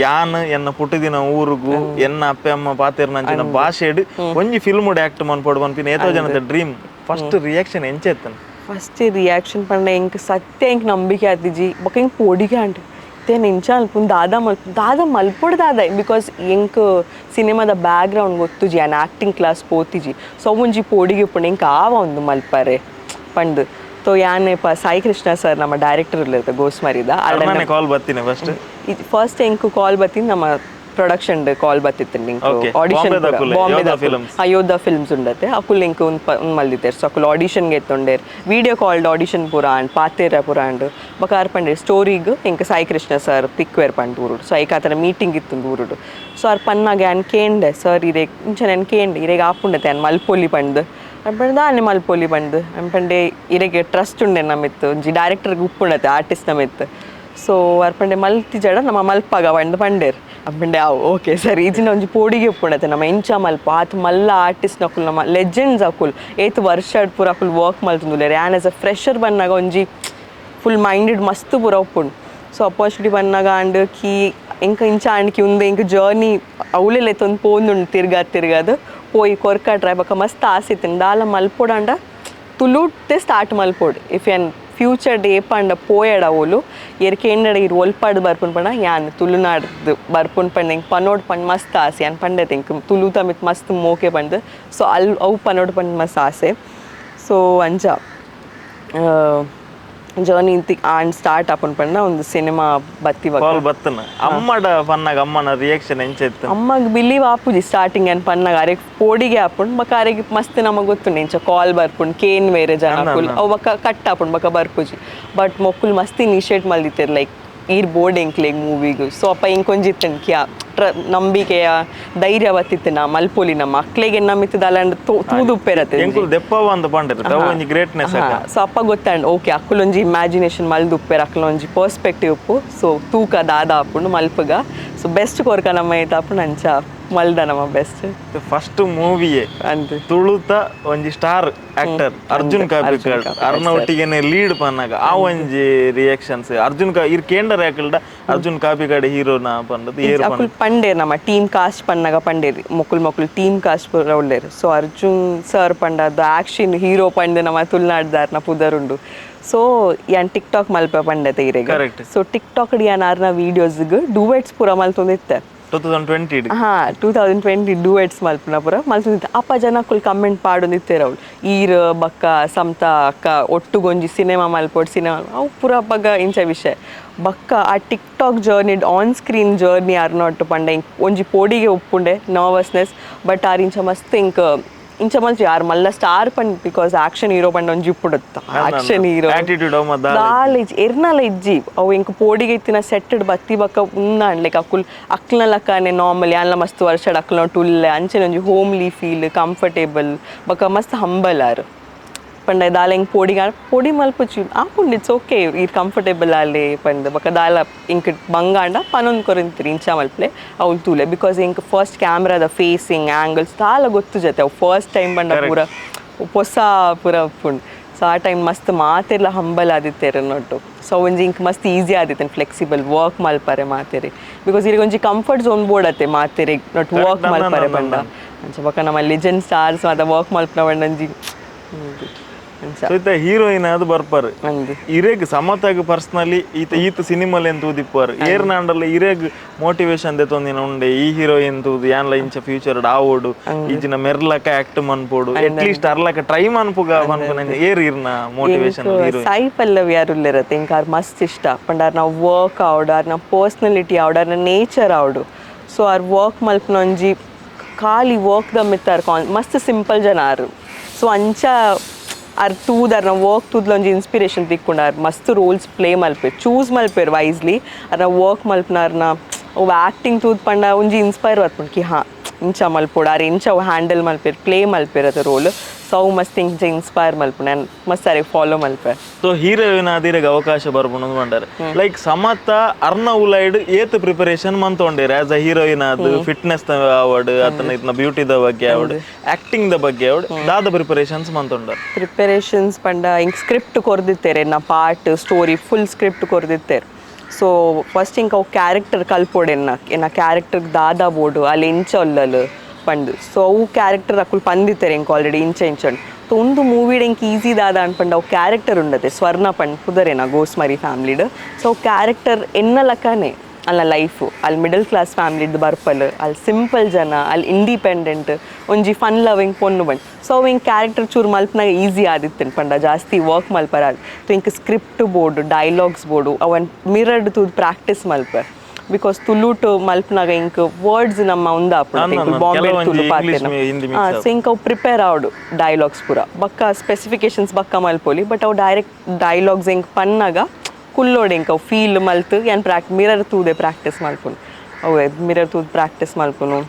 ಯಾನ್ ಎನ್ನ ಪುಟ್ಟಿದಿನ ಊರುಗು ಎನ್ನ ಅಪ್ಪೆ ಅಮ್ಮ ಪಾತೆರ್ನಂಚಿನ ಭಾಷೆಡ್ ಒಂಜಿ ಫಿಲ್ಮ್ ಆಕ್ಟ್ ಮನ್ಪೊಡು ಪನ್ಪಿನ ಏತೋ ಜನದ dream. First reaction ಎಂಚೆತ್ತನ್ first reaction ಪಂಡ ಎಂಕ್ ಸತ್ಯ ಎಂಕ್ ನಂಬಿಕೆ ಆತಿಜಿ ಬೊಕ್ಕ ಎಂಕ್ ಪೋಡಿಗೆ ಅಂಡ್ ಇತ್ತೆ ಎಂಚ ಅಲ್ಪುನ್ ದಾದ ಮಲ್ಪು ದಾದ ಮಲ್ಪೊಡು ದಾದ because ಎಂಕ್ ಸಿನಿಮಾದ ಬ್ಯಾಕ್ ಗ್ರೌಂಡ್ ಗೊತ್ತುಜಿ ಯಾನ್ ಆಕ್ಟಿಂಗ್ ಕ್ಲಾಸ್ ಪೋತಿಜಿ. ಸೊ ಒಂಜಿ ಪೋಡಿಗೆ ಉಪ್ಪುಂಡು ಎಂಕ್ ಆವ ಒಂದು ಮಲ್ಪರೆ ಪಂಡ್ ತೋ ಯಾನೇಪ ಸಾಯಿ ಕೃಷ್ಣ ಸರ್ ನಮ್ಮ ಡೈರೆಕ್ಟರ್ ಇರ್ಲಿರ್ತ ಗೋಸ್ಮರಿದ ಕಾಲ್ ಬತ್ತೀನಿ ಫಸ್ಟ್ ಫಸ್ಟ್ ಎಂಕ್ ಕಾಲ್ ಬತ್ತೀನಿ ನಮ್ಮ ಪ್ರೊಡಕ್ಷನ್ ಕಾಲ್ ಬತ್ತಿತ್ತು ಆಡಿಷನ್ ಬಾಂಬೆ ಅಯೋಧ್ಯ ಫಿಲ್ಮ್ಸ್ ಉಂಡತೆ ಅಕುಲ್ ಎಂಕ್ ಒಂದು ಮಲ್ದಿತ್ತೇರ್. ಸೊ ಅಕುಲ್ ಆಡಿಷನ್ಗೆ ಎತ್ತೊಂಡೇರ್ video called audition ಪೂರ ಅಂಡ್ ಪಾತೇರ ಪೂರ ಅಂಡ್ ಬೊಕ ಆರ್ ಪಂಡೇರ್ ಸ್ಟೋರಿಗ್ ಎಂಕ್ ಸಾಯಿ ಕೃಷ್ಣ ಸರ್ ತಿಕ್ವೇರ್ ಪಂಡ್ ಊರುಡು. ಸೊ ಐಕ್ ಆತನ ಮೀಟಿಂಗ್ ಇತ್ತು ಊರುಡು. ಸೊ ಆರ್ ಪನ್ನಾಗ ಯಾನ್ ಕೇಂಡೆ ಸರ್ ಇರೇಗ್ ಇಂಚ ನಾನು ಕೇಂಡೆ ಇರೇಗ್ ಆಪುಂಡತೆ ಯಾನ್ ಮಲ್ಪೊಲಿ ಪಂಡ್ ಅನ್ಪಂಡೆ ದಾನೆ ಮಲ್ಪೊಲಿ ಪಂಡ್ ಅನ್ಪಂಡೆ ಇರೆಗೆ ಟ್ರಸ್ಟ್ ಉಂಡೆ ನಮ್ಮಿತ್ತು ಒಂಜಿ ಡೈರೆಕ್ಟರ್ಗೆ ಉಪ್ಪುಂಡತೆ ಆರ್ಟಿಸ್ಟ್ ನಮ್ಮಿತ್ತು. ಸೊ ಅರ್ಪಂಡೆ ಮಲ್ತಿ ಜಡ ನಮ್ಮ ಮಲ್ಪಾಗ ಪಂಡ್ ಪಂಡೇರ್ ಅಪ್ಪಂಡೆ ಅವು ಓಕೆ ಸರಿ ಇಜಿನ ಒಂಜಿ ಪೋಡಿಗೆ ಉಪ್ಪುಂಡತೆ ನಮ್ಮ ಎಂಚ ಮಲ್ಪ ಆತ್ ಮಲ್ಲ ಆರ್ಟಿಸ್ಟ್ ಅಕುಲ್ ನಮ್ಮ ಲೆಜೆಂಡ್ಸ್ ಅಕುಲ್ ಏತ್ ವರ್ಷ ಪೂರ ಅಕುಲ್ ವರ್ಕ್ ಮಲ್ತೊಂದುಲ್ಲೆರ್ ಯಾನ್ as a fresher ಬನ್ನಾಗ ಒಂಜಿ Full minded ಮಸ್ತ್ ಪೂರ ಉಪ್ಪುಂಡು. ಸೊ ಅಪಾರ್ಚುನಿಟಿ ಬನ್ನಾಗ ಆಂಡ್ ಕಿ ಎಂಕ ಇಂಚ ಆಂಡ್ ಕಿ ಉಂದು ಎಂಕ್ ಜರ್ನಿ ಅವಳೆ ಲೆತ್ತೊಂದು ಪೋಂದುಂಡು ತಿರ್ಗಾದ್ ತಿರ್ಗಾದ್ ಪೋಯಿ ಕೊರ್ಕ ಟ್ರೈ. ಬೊಕ್ಕ ಮಸ್ತ್ ಆಸೆ ಇತ್ತುಂಡು ದಾಲ ಮಲ್ಪೊಡಾಂಡ ತುಳುಟೆ ಸ್ಟಾರ್ಟ್ ಮಲ್ಪೊಡು. If ಯಾನ್ ಫ್ಯೂಚರ್ ಡೇ ಪಂಡ ಪೋಯಡ ಓಲು ಏರ್ ಕೇಂಡಡ ಇರ್ ಒಲ್ಪಾಡ್ ಬರ್ಪುನ್ ಪಂಡ ಯಾನ್ ತುಳುನಾಡ್ದು ಬರ್ಪುನ್ ಪಂಡ ಎಂಕ್ ಪನೋಡ್ ಪಂಡ್ ಮಸ್ತ್ ಆಸೆ. ಯಾನ್ ಪಂಡೆತೆ ಎಂಕ್ ತುಳು ತಮಿತ್ ಮಸ್ತ್ ಮೋಕೆ ಪಂದ್. ಸೊ ಅಲ್ ಅವು ಪನೋಡ್ ಪಂಡ್ ಮಸ್ತ್ ಆಸೆ. ಸೊ ಅಂಚ ಜರ್ನಿ ಆಂಡ್ ಸ್ಟಾರ್ಟ್ ಆಪುನ್ ಪಂಡ ಒಂದು ಸಿನಿಮಾ ಬತ್ತಿ ಬೊಕ್ಕ ಕಾಲ್ ಬತ್ತನ ಅಮ್ಮಡ ಪನ್ನಾಗ ಅಮ್ಮನ ರಿಯಾಕ್ಷನ್ ಎಂಚ ಇತ್ತು? ಅಮ್ಮಗ್ ಬಿಲೀವ್ ಆಪುಜಿ ಸ್ಟಾರ್ಟಿಂಗ್ ಅನ್ ಪನ್ನಾಗ. ಅರೆಗ್ ಪೋಡಿಗೆ ಆಪುಂಡು. ಬೊಕ್ಕ ಅರೆಗ್ ಮಸ್ತ್ ನಮಗ್ ಗೊತ್ತುಂಡು ಇಂಚ ಕಾಲ್ ಬರ್ಪುಂಡು ಕೇನ್ ಬೇರೆ ಜನಕುಲ್ ಅವು ಬೊಕ್ಕ ಕಟ್ ಆಪುಂಡು ಬೊಕ್ಕ ಬರ್ಪುಜಿ. ಬಟ್ ಮೊಕ್ಕುಲು ಮಸ್ತ್ ಇನಿಷಿಯೇಟ್ ಮಲ್ದಿತ್ತೆರ್ ಲೈಕ್ ಈರ್ ಬೋರ್ಡ್ ಎಂಕ್ಲೆಗ್ ಮೂವಿಗ್. ಸೊ ಅಪ್ಪ ಇಂಕೊಂಜಿ ಇತ್ತುಂಡು ಕಿಯಾ ನಂಬಿಕೆಯ ಧೈರ್ಯ ಬತ್ತಿತ್ತು ನಾ ಮಲ್ಪೊಲಿ ನಮ್ಮ ಅಕ್ಲೆಗೆ ನಮ್ಮಿತ್ತು ದಾಲಾಂಡ್ ತೂದುಪ್ಪೆರತ್ತೆ. ಎಂಕುಲು ದೆಪ್ಪವ ಅಂತ ಪಂಡೆರ್ ಅವು ಒಂಜಿ ಗ್ರೇಟ್ನೆಸ್. ಸೊ ಅಪ್ಪ ಗೊತ್ತಾಂಡ್ ಓಕೆ ಅಕ್ಕುಲೊಂಜಿ ಇಮ್ಯಾಜಿನೇಷನ್ ಮಲ್ದುಪ್ಪೆರ್ ಅಕ್ಲೊಂಜಿ ಪರ್ಸ್ಪೆಕ್ಟಿವ್ ಉಪ್ಪು. ಸೊ ತೂಕ ದಾದ ಆಪುಂಡು ಮಲ್ಪುಗ. ಸೊ ಬೆಸ್ಟ್ ಕೊರ್ಕ ನಮ್ಮ ಐತಾಪುಂಡು ಅಂಚ ಮಲ್ದ ನಮ್ಮ ಬೆಸ್ಟ್. ಫಸ್ಟ್ ಮೂವಿಯೇ ಅಂದ್ ತುಳುತ ಒಂಜಿ ಸ್ಟಾರ್ ಆಕ್ಟರ್ ಅರ್ಜುನ್ ಕಾಪಿಕಾಡ್ ಅರ್ನ ಒಟ್ಟಿಗೆನೆ ಲೀಡ್ ಪನ್ನಾಗ ಆ ಒಂಜಿ ರಿಯಾಕ್ಷನ್ಸ್ ಅರ್ಜುನ್ ಕಾ ಇರ್ ಕೇಂಡರ್ ಯಾಕಲ್ಡ ಅರ್ಜುನ್ ಕಾಪಿಕಾಡ್ ಹೀರೋನ ಪಂಡದು ಏರ್? ಅಕುಲ್ ಪಂಡೇರ್ ನಮ್ಮ ಟೀಮ್ ಕಾಸ್ಟ್ ಪನ್ನಾಗ ಪಂಡೇರ್ ಮೊಕುಲ್ ಮೊಕುಲ್ ಟೀಮ್ ಕಾಸ್ಟ್ ಪೂರ ಉಲ್ಲೇರ್. ಸೊ ಅರ್ಜುನ್ ಸರ್ ಪಂಡದು ಆಕ್ಷನ್ ಹೀರೋ ಪಂಡ್ ನಮ್ಮ ತುಳುನಾಡ್ದಾರ್ನ ಪುದರುಂಡು. ಸೊ ಯಾನ್ ಟಿಕ್ ಟಾಕ್ ಮಲ್ಪ ಪಂಡತೆ ಇರೆಗ್. Correct. So tick talk ಯಾನ್ ಆರ್ನ ವೀಡಿಯೋಸ್ಗ್ ಡೂವೆಟ್ಸ್ ಪೂರ ಮಲ್ತೊಂದಿತ್ತೆ. 2020. ಹಾ, 2020 ಡೂಯೆಟ್ಸ್ ಮಲ್ಪುನ ಪೂರ ಮಲ್ತೊಂದಿತ್ತೆ. ಅಪ್ಪ ಜನಕ್ಕುಲ್ ಕಮೆಂಟ್ ಪಾಡೊಂದಿತ್ತೆರ್ ಅವ್ಲು ಈರ್ ಬಕ್ಕ ಸಮತ ಅಕ್ಕ ಒಟ್ಟುಗೊಂಜಿ ಸಿನಿಮಾ ಮಲ್ಪೊಡು ಸಿನಿಮಾ ಅವು ಪೂರ ಅಪ್ಪಗ ಇಂಚ ವಿಷಯ. ಬಕ್ಕ ಆ TikTok journey on screen journey ಆರ್ನೊಟ್ಟು ಪಂಡ ಇಂಕ್ ಒಂಜಿ ಪೋಡಿಗೆ ಉಪ್ಪುಂಡೆ nervousness. But are ಇಂಚ ಮಸ್ತ್ ಇಂಕ್ ಇಂಚ ಮಲ್ಚಿ ಆರ್ ಮಲ್ಲ ಸ್ಟಾರ್ ಪಂಡ್ because action hero ಪಂಡ ಒಂಜಿ ಉಪ್ಪುಡು action hero attitude ಮದ ದಾಲ ಇಜ್ಜಿ ಎರ್ನಲ ಇಜ್ಜಿ. ಅವು ಎಂಕ್ ಪೋಡಿಗೆ ಇತ್ತಿನ ಸೆಟ್ಟಡ್ ಬತ್ತಿ ಬಕ್ಕ ಉಂದಾಂಡ್ ಲೈಕ್ ಅಕುಲ್ ಅಕ್ಲ್ನ ಲಕ್ಕನೆ ನಾರ್ಮಲ್ ಯಾನ್ಲ ಮಸ್ತ್ ವರ್ಷಡ್ ಅಕ್ಲ್ನ ಉಲ್ಲೆ ಅಂಚನೆ ಒಂಜಿ homely feel comfortable ಬೊಕ್ಕ ಮಸ್ತ್ ಹಂಬಲ್ ಆರ್. ಪಂಡ ದಾಲ ಎಂಕ್ ಪೋಡಿಗೆ ಪೊಡಿ ಮಲ್ಪುಚಿ ಆಪುಂಡು it's okay ಈರ್ ಕಂಫರ್ಟೇಬಲ್ ಆಲೆ ಪಂದ್. ಬೊಕ್ಕ ದಾಲ ಇಂಕ್ ಬಂಗಾಂಡ ಪನೊಂದು ಕೊರಂತಿರಿ ಇಂಚ ಮಲ್ಪಲೆ ಅವ್ಲು ತೂಲೆ. Because ಎಂಕ್ ಫಸ್ಟ್ ಕ್ಯಾಮ್ರಾದ ಫೇಸಿಂಗ್ ಆ್ಯಂಗಲ್ಸ್ ದಾಲ ಗೊತ್ತು ಜೊತೆ ಅವು ಫಸ್ಟ್ ಟೈಮ್ ಪಂಡ ಪೂರ ಪೊಸ ಪೂರ ಉಪ್ಪುಂಡು. ಸೊ ಆ ಟೈಮ್ ಮಸ್ತ್ ಮಾತೆರ್ಲ ಹಂಬಲ್ ಆದಿತ್ತೆರ್ ನೊಟ್ಟು. ಸೊ ಒಂಜಿ ಇಂಕ್ ಮಸ್ತ್ ಈಸಿ ಆದಿತ್ತೆ ಫ್ಲೆಕ್ಸಿಬಲ್ ವರ್ಕ್ ಮಲ್ಪರೆ ಮಾತೆರೆ. Because ಇರಿಗೆ ಒಂಜಿ ಕಂಫರ್ಟ್ ಝೋನ್ ಬೋಡತ್ತೆ ಮಾತೆರೆ not work ಮಲ್ಪರೆ ಪಂಡ. ಅಂಚ ಬೊಕ್ಕ ನಮ್ಮ ಲೆಜೆಂಡ್ ಸ್ಟಾರ್ಸ್ ಮಾತ ವರ್ಕ್ ಮಲ್ಪನ ಪಂಡ ಒಂಜಿ ಹ್ಮ್. ಅಂಚ ಸೊ ಇತ್ತ ಹೀರೋಯಿನ್ ಅದು ಬರ್ಪಾರು ಅಂದ್ ಇರೆಗ್ ಸಮತಾಗ್ ಪರ್ಸನಲಿ ಈತ ಈತ ಸಿನಿಮಾಲ್ ಏನ್ ತೂದಿಪ್ಪಾರು ಏರ್ನಾಂಡಲ ಇರೆಗ್ ಮೋಟಿವೇಶನ್ ದೆತೊಂದಿನ ಉಂಡೆ ಈ ಹೀರೋಯಿನ್ ತೂದು ಯಾನ್ಲ ಇಂಚ ಫ್ಯೂಚರ್ ಆವೋಡು ಈಜಿನ ಮೆರ್ಲಕ ಆಕ್ಟ್ ಮನ್ಪೋಡು ಅಟ್ಲೀಸ್ಟ್ ಅರ್ಲಕ ಟ್ರೈ ಮನ್ಪುಗ ಮನ್ಪುನ ಏರ್ ಇರ್ನ ಮೋಟಿವೇಶನ್ ಹೀರೋಯಿನ್? ಸಾಯಿ ಪಲ್ಲವಿ ಯಾರು ಉಲ್ಲೆರತ್ತೆ. ಎಂಕ್ ಆರ್ ಮಸ್ತ್ ಇಷ್ಟ ಪಂಡ ಆರ್ನ ವರ್ಕ್ ಆವಡು ಆರ್ನ ಪರ್ಸನಾಲಿಟಿ ಆವಡು ಆರ್ನ ನೇಚರ್ ಆವಡು. So R work ಮಲ್ಪುನ ಒಂಜಿ ಖಾಲಿ ವರ್ಕ್ ದ ಮಿತ್ತ್ ಆರ್ ಕಾನ್ ಮಸ್ತ್ ಸಿಂಪಲ್ ಜನ ಆರ್. ಸೊ ಅಂಚ ಆರ್ ತೂದ್ ಆರ್ನ ವರ್ಕ್ ತೂದ್ಲ ಒಂಜಿ ಇನ್ಸ್ಪಿರೇಷನ್ ತಿಕ್ಕೊಂಡು ಆರ್ ಮಸ್ತ್ ರೋಲ್ಸ್ ಪ್ಲೇ ಮಲ್ಪೆರ್ ಚೂಸ್ ಮಲ್ಪೆರ್ ವೈಸ್ಲಿ. ಆರ್ನ ವರ್ಕ್ ಮಲ್ಪುನ ಆರ್ನ ಅವು ಆ್ಯಕ್ಟಿಂಗ್ ತೂದ್ ಪಂಡ ಒಂಜಿ ಇನ್ಸ್ಪೈರ್ ಬರ್ಪುಂಡು ಕಿ ಹಾ ಇಂಚ ಮಲ್ಪೊಡು ಆರ್ ಇಂಚ ಅವು ಹ್ಯಾಂಡಲ್ ಮಲ್ಪೆರ್ ಪ್ಲೇ ಮಲ್ಪೆರ್ ಅದು ರೋಲ್. ಸೊ ಅವು ಮಸ್ತ್ ಇಂಚ ಇನ್ಸ್ಪೈರ್ ಮಲ್ಪುಂಡು ಆ್ಯಂಡ್ ಮಸ್ತ್ ಆರೆಗ್ ಫಾಲೋ ಮಲ್ಪೆ. ಸೊ ಹೀರೋಯಿನ್ ಆದಿರೆಗ್ ಅವಕಾಶ ಬರ್ಪುಂಡು ಪಂಡಾರೆ ಲೈಕ್ ಸಮತ ಅರ್ನ ಉಲೈಡ್ ಏತ್ ಪ್ರಿಪರೇಷನ್ ಮಂತೊಂಡೇರ್ as a heroine ಆದ್ ಫಿಟ್ನೆಸ್ ಆವಡ್ ಅತನ ಇತ್ನ ಬ್ಯೂಟಿದ ಬಗ್ಗೆ ಆವಡ್ ಆಕ್ಟಿಂಗ್ the ಬಗ್ಗೆ ಆವಡ್ ದಾದ ಪ್ರಿಪರೇಷನ್ಸ್ ಮಂತೊಂಡಾರ್? ಪ್ರಿಪರೇಷನ್ಸ್ ಪಂಡ ಇಂಕ್ ಸ್ಕ್ರಿಪ್ಟ್ ಕೊರ್ದಿತ್ತೆರ್ ಎನ್ನ part story full script ಕೊರ್ದಿತ್ತೆರ್. So first ಇಂಕ್ ಅವು ಕ್ಯಾರೆಕ್ಟರ್ ಕಲ್ಪೊಡು ಎನ್ನ ಎನ್ನ ಕ್ಯಾರೆಕ್ಟರ್ ದಾದ ಬೋಡು ಅಲ್ಲಿ ಇಂಚ ಉಲ್ಲಲು ಪಂದ್. ಸೊ ಅವು ಕ್ಯಾರೆಕ್ಟರ್ ಅಕುಲು ಪಂದಿತ್ತೆರ್ ಎಂಕ್ ಆಲ್ರೆಡಿ ಇಂಚ ಇಂಚ. ಸೊ ಉಂದು ಮೂವಿಡ್ ಎಂಕ್ ಈಸಿ ದಾದ ಅನ್ಪಂಡ ಅವು ಕ್ಯಾರೆಕ್ಟರ್ ಉಂಡತೆ ಸ್ವರ್ಣ ಪಂಡ್ ಪುದರೇನ ಗೋಸ್ಮರಿ ಫ್ಯಾಮಿಲಿಡ್. ಸೊ ಅವು ಕ್ಯಾರೆಕ್ಟರ್ ಎನ್ನ ಲಕ್ಕನೆ ಅಲ್ಲ ಲೈಫು ಅಲ್ಲಿ ಮಿಡಲ್ ಕ್ಲಾಸ್ ಫ್ಯಾಮಿಲಿಡ್ ಬರ್ಪಲ್ ಅಲ್ಲಿ ಸಿಂಪಲ್ ಜನ ಅಲ್ಲಿ ಇಂಡಿಪೆಂಡೆಂಟ್ ಒಂಜಿ ಫನ್ ಲವಿಂಗ್ ಪೊಣ್ಣು ಬಂದ್. ಸೊ ಅವು ಹಿಂಗೆ ಕ್ಯಾರೆಕ್ಟರ್ ಚೂರು ಮಲ್ಪನಾಗ ಈಸಿ ಆದಿತ್ತು ಪಂಡ ಜಾಸ್ತಿ ವರ್ಕ್ ಮಲ್ಪರ. ಸೊ ink script board dialogues board ಅವನ್ ಮಿರರ್ಡ್ ತೂದು ಪ್ರಾಕ್ಟೀಸ್ ಮಲ್ಪೆ. Because ತುಳುಟು ಮಲ್ಪನಾಗ ಇಂಕ್ ವರ್ಡ್ಸ್ ನಮ್ಮ ಉಂದಾಪುಂಡು ಬಾಂಬೆ ಕೆಲವೊಂಜಿ ತುಳು English ಪಾತೆರ್ನ ಹಿಂದಿ mix. So ಇಂಕ್ ಅವು ಪ್ರಿಪೇರ್ ಆವಡು ಡೈಲಾಗ್ಸ್ ಪೂರ ಬಕ್ಕ ಸ್ಪೆಸಿಫಿಕೇಶನ್ಸ್ ಬಕ್ಕ ಮಲ್ಪೊಲಿ. ಬಟ್ ಅವು ಡೈರೆಕ್ಟ್ ಡೈಲಾಗ್ಸ್ ಇಂಕ್ ಪನ್ನಾಗ ಕುಲ್ಲೋಡು ಇಂಕ್ ಅವು ಫೀಲ್ ಮಲ್ತು ಯಾನ್ ಮಿರರ್ ತೂದೆ ಪ್ರಾಕ್ಟೀಸ್ ಮಲ್ಪುನು. ಅವೆ ಮಿರರ್ ತೂದು ಪ್ರಾಕ್ಟೀಸ್ ಮಲ್ಪುನು.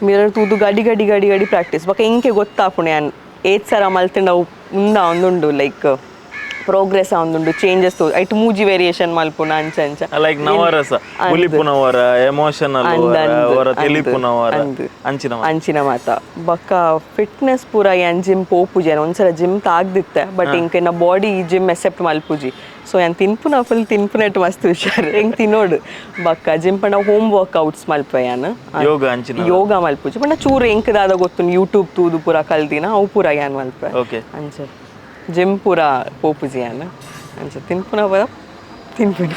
ಮಿರರ್ ತೂದು ಗಡಿ ಗಡಿ ಗಡಿ ಗಡಿ ಪ್ರಾಕ್ಟೀಸ್. ಬೊಕ್ಕ ಇಂಕೆ ಗೊತ್ತಾಪುಂಡು ಯಾನ್ ಏತ್ ಸರ ಮಲ್ತಿಂಡ ಅವು ಉಂದ ಒಂದುಂಡು ಲೈಕ್ ಪ್ರೋಗ್ರೆಸ್ ಆವೊಂದುಂಡು, ಚೇಂಜಸ್, ಐಟ್ ಮೂಜಿ ವೇರಿಯೇಷನ್ ಮಲ್ಪುನ ಅಂಚ ಅಂಚ. ಲೈಕ್ ನವರಸ, ಬುಲಿಪುನವರ, ಎಮೋಷನಲ್ ಅವರ, ತೆಲಿಪುನವರ. ಅಂದ್. ಅಂಚಿನ. ಅಂಚಿನ ಮಾತ. ಬೊಕ್ಕ ಫಿಟ್ನೆಸ್ ಪೂರ ಯಾನ್ ಜಿಮ್ ಪೋಪುಜಿ. ಯಾನ್ ಒಂದ್ಸಲ ಜಿಮ್ ತಾಗ್ದಿತ್ತೆ, ಬಟ್ ಇಂಕ್ ಎನ್ನ ಬಾಡಿ ಜಿಮ್ ಎಕ್ಸೆಪ್ಟ್ ಮಲ್ಪುಜಿ. ಸೊ ಯಾನ್ ತಿನ್ಪುನ ಫುಲ್ ತಿನ್ಪುನೆಟ್ ಮಸ್ತ್ ಹುಷಾರ್, ಎಂಕ್ ತಿನ್ನೋಡು. ಬೊಕ್ಕ ಜಿಮ್ ಪಂಡ ಹೋಮ್ ವರ್ಕ್ಔಟ್ಸ್ ಮಲ್ಪೆ ಯಾನ್. ಯೋಗ ಅಂಚಿನ? ಯೋಗ ಮಲ್ಪುಜಿ, ಪಂಡ ಚೂರು ಎಂಕ್ ದಾದ ಗೊತ್ತುಂಡು, ಯೂಟ್ಯೂಬ್ ತೂದು ಪೂರ ಕಲ್ದಿನ, ಅವು ಪೂರ ಯಾನ್ ಮಲ್ಪೆ. ಅಂಚ ಜಿಮ್ ಪೂರ ಪೋಪುಜಿ ಯಾನ್. ಅಂಚ ತಿನ್ಪುನ ಪೂರ ತಿನ್ಪುನ.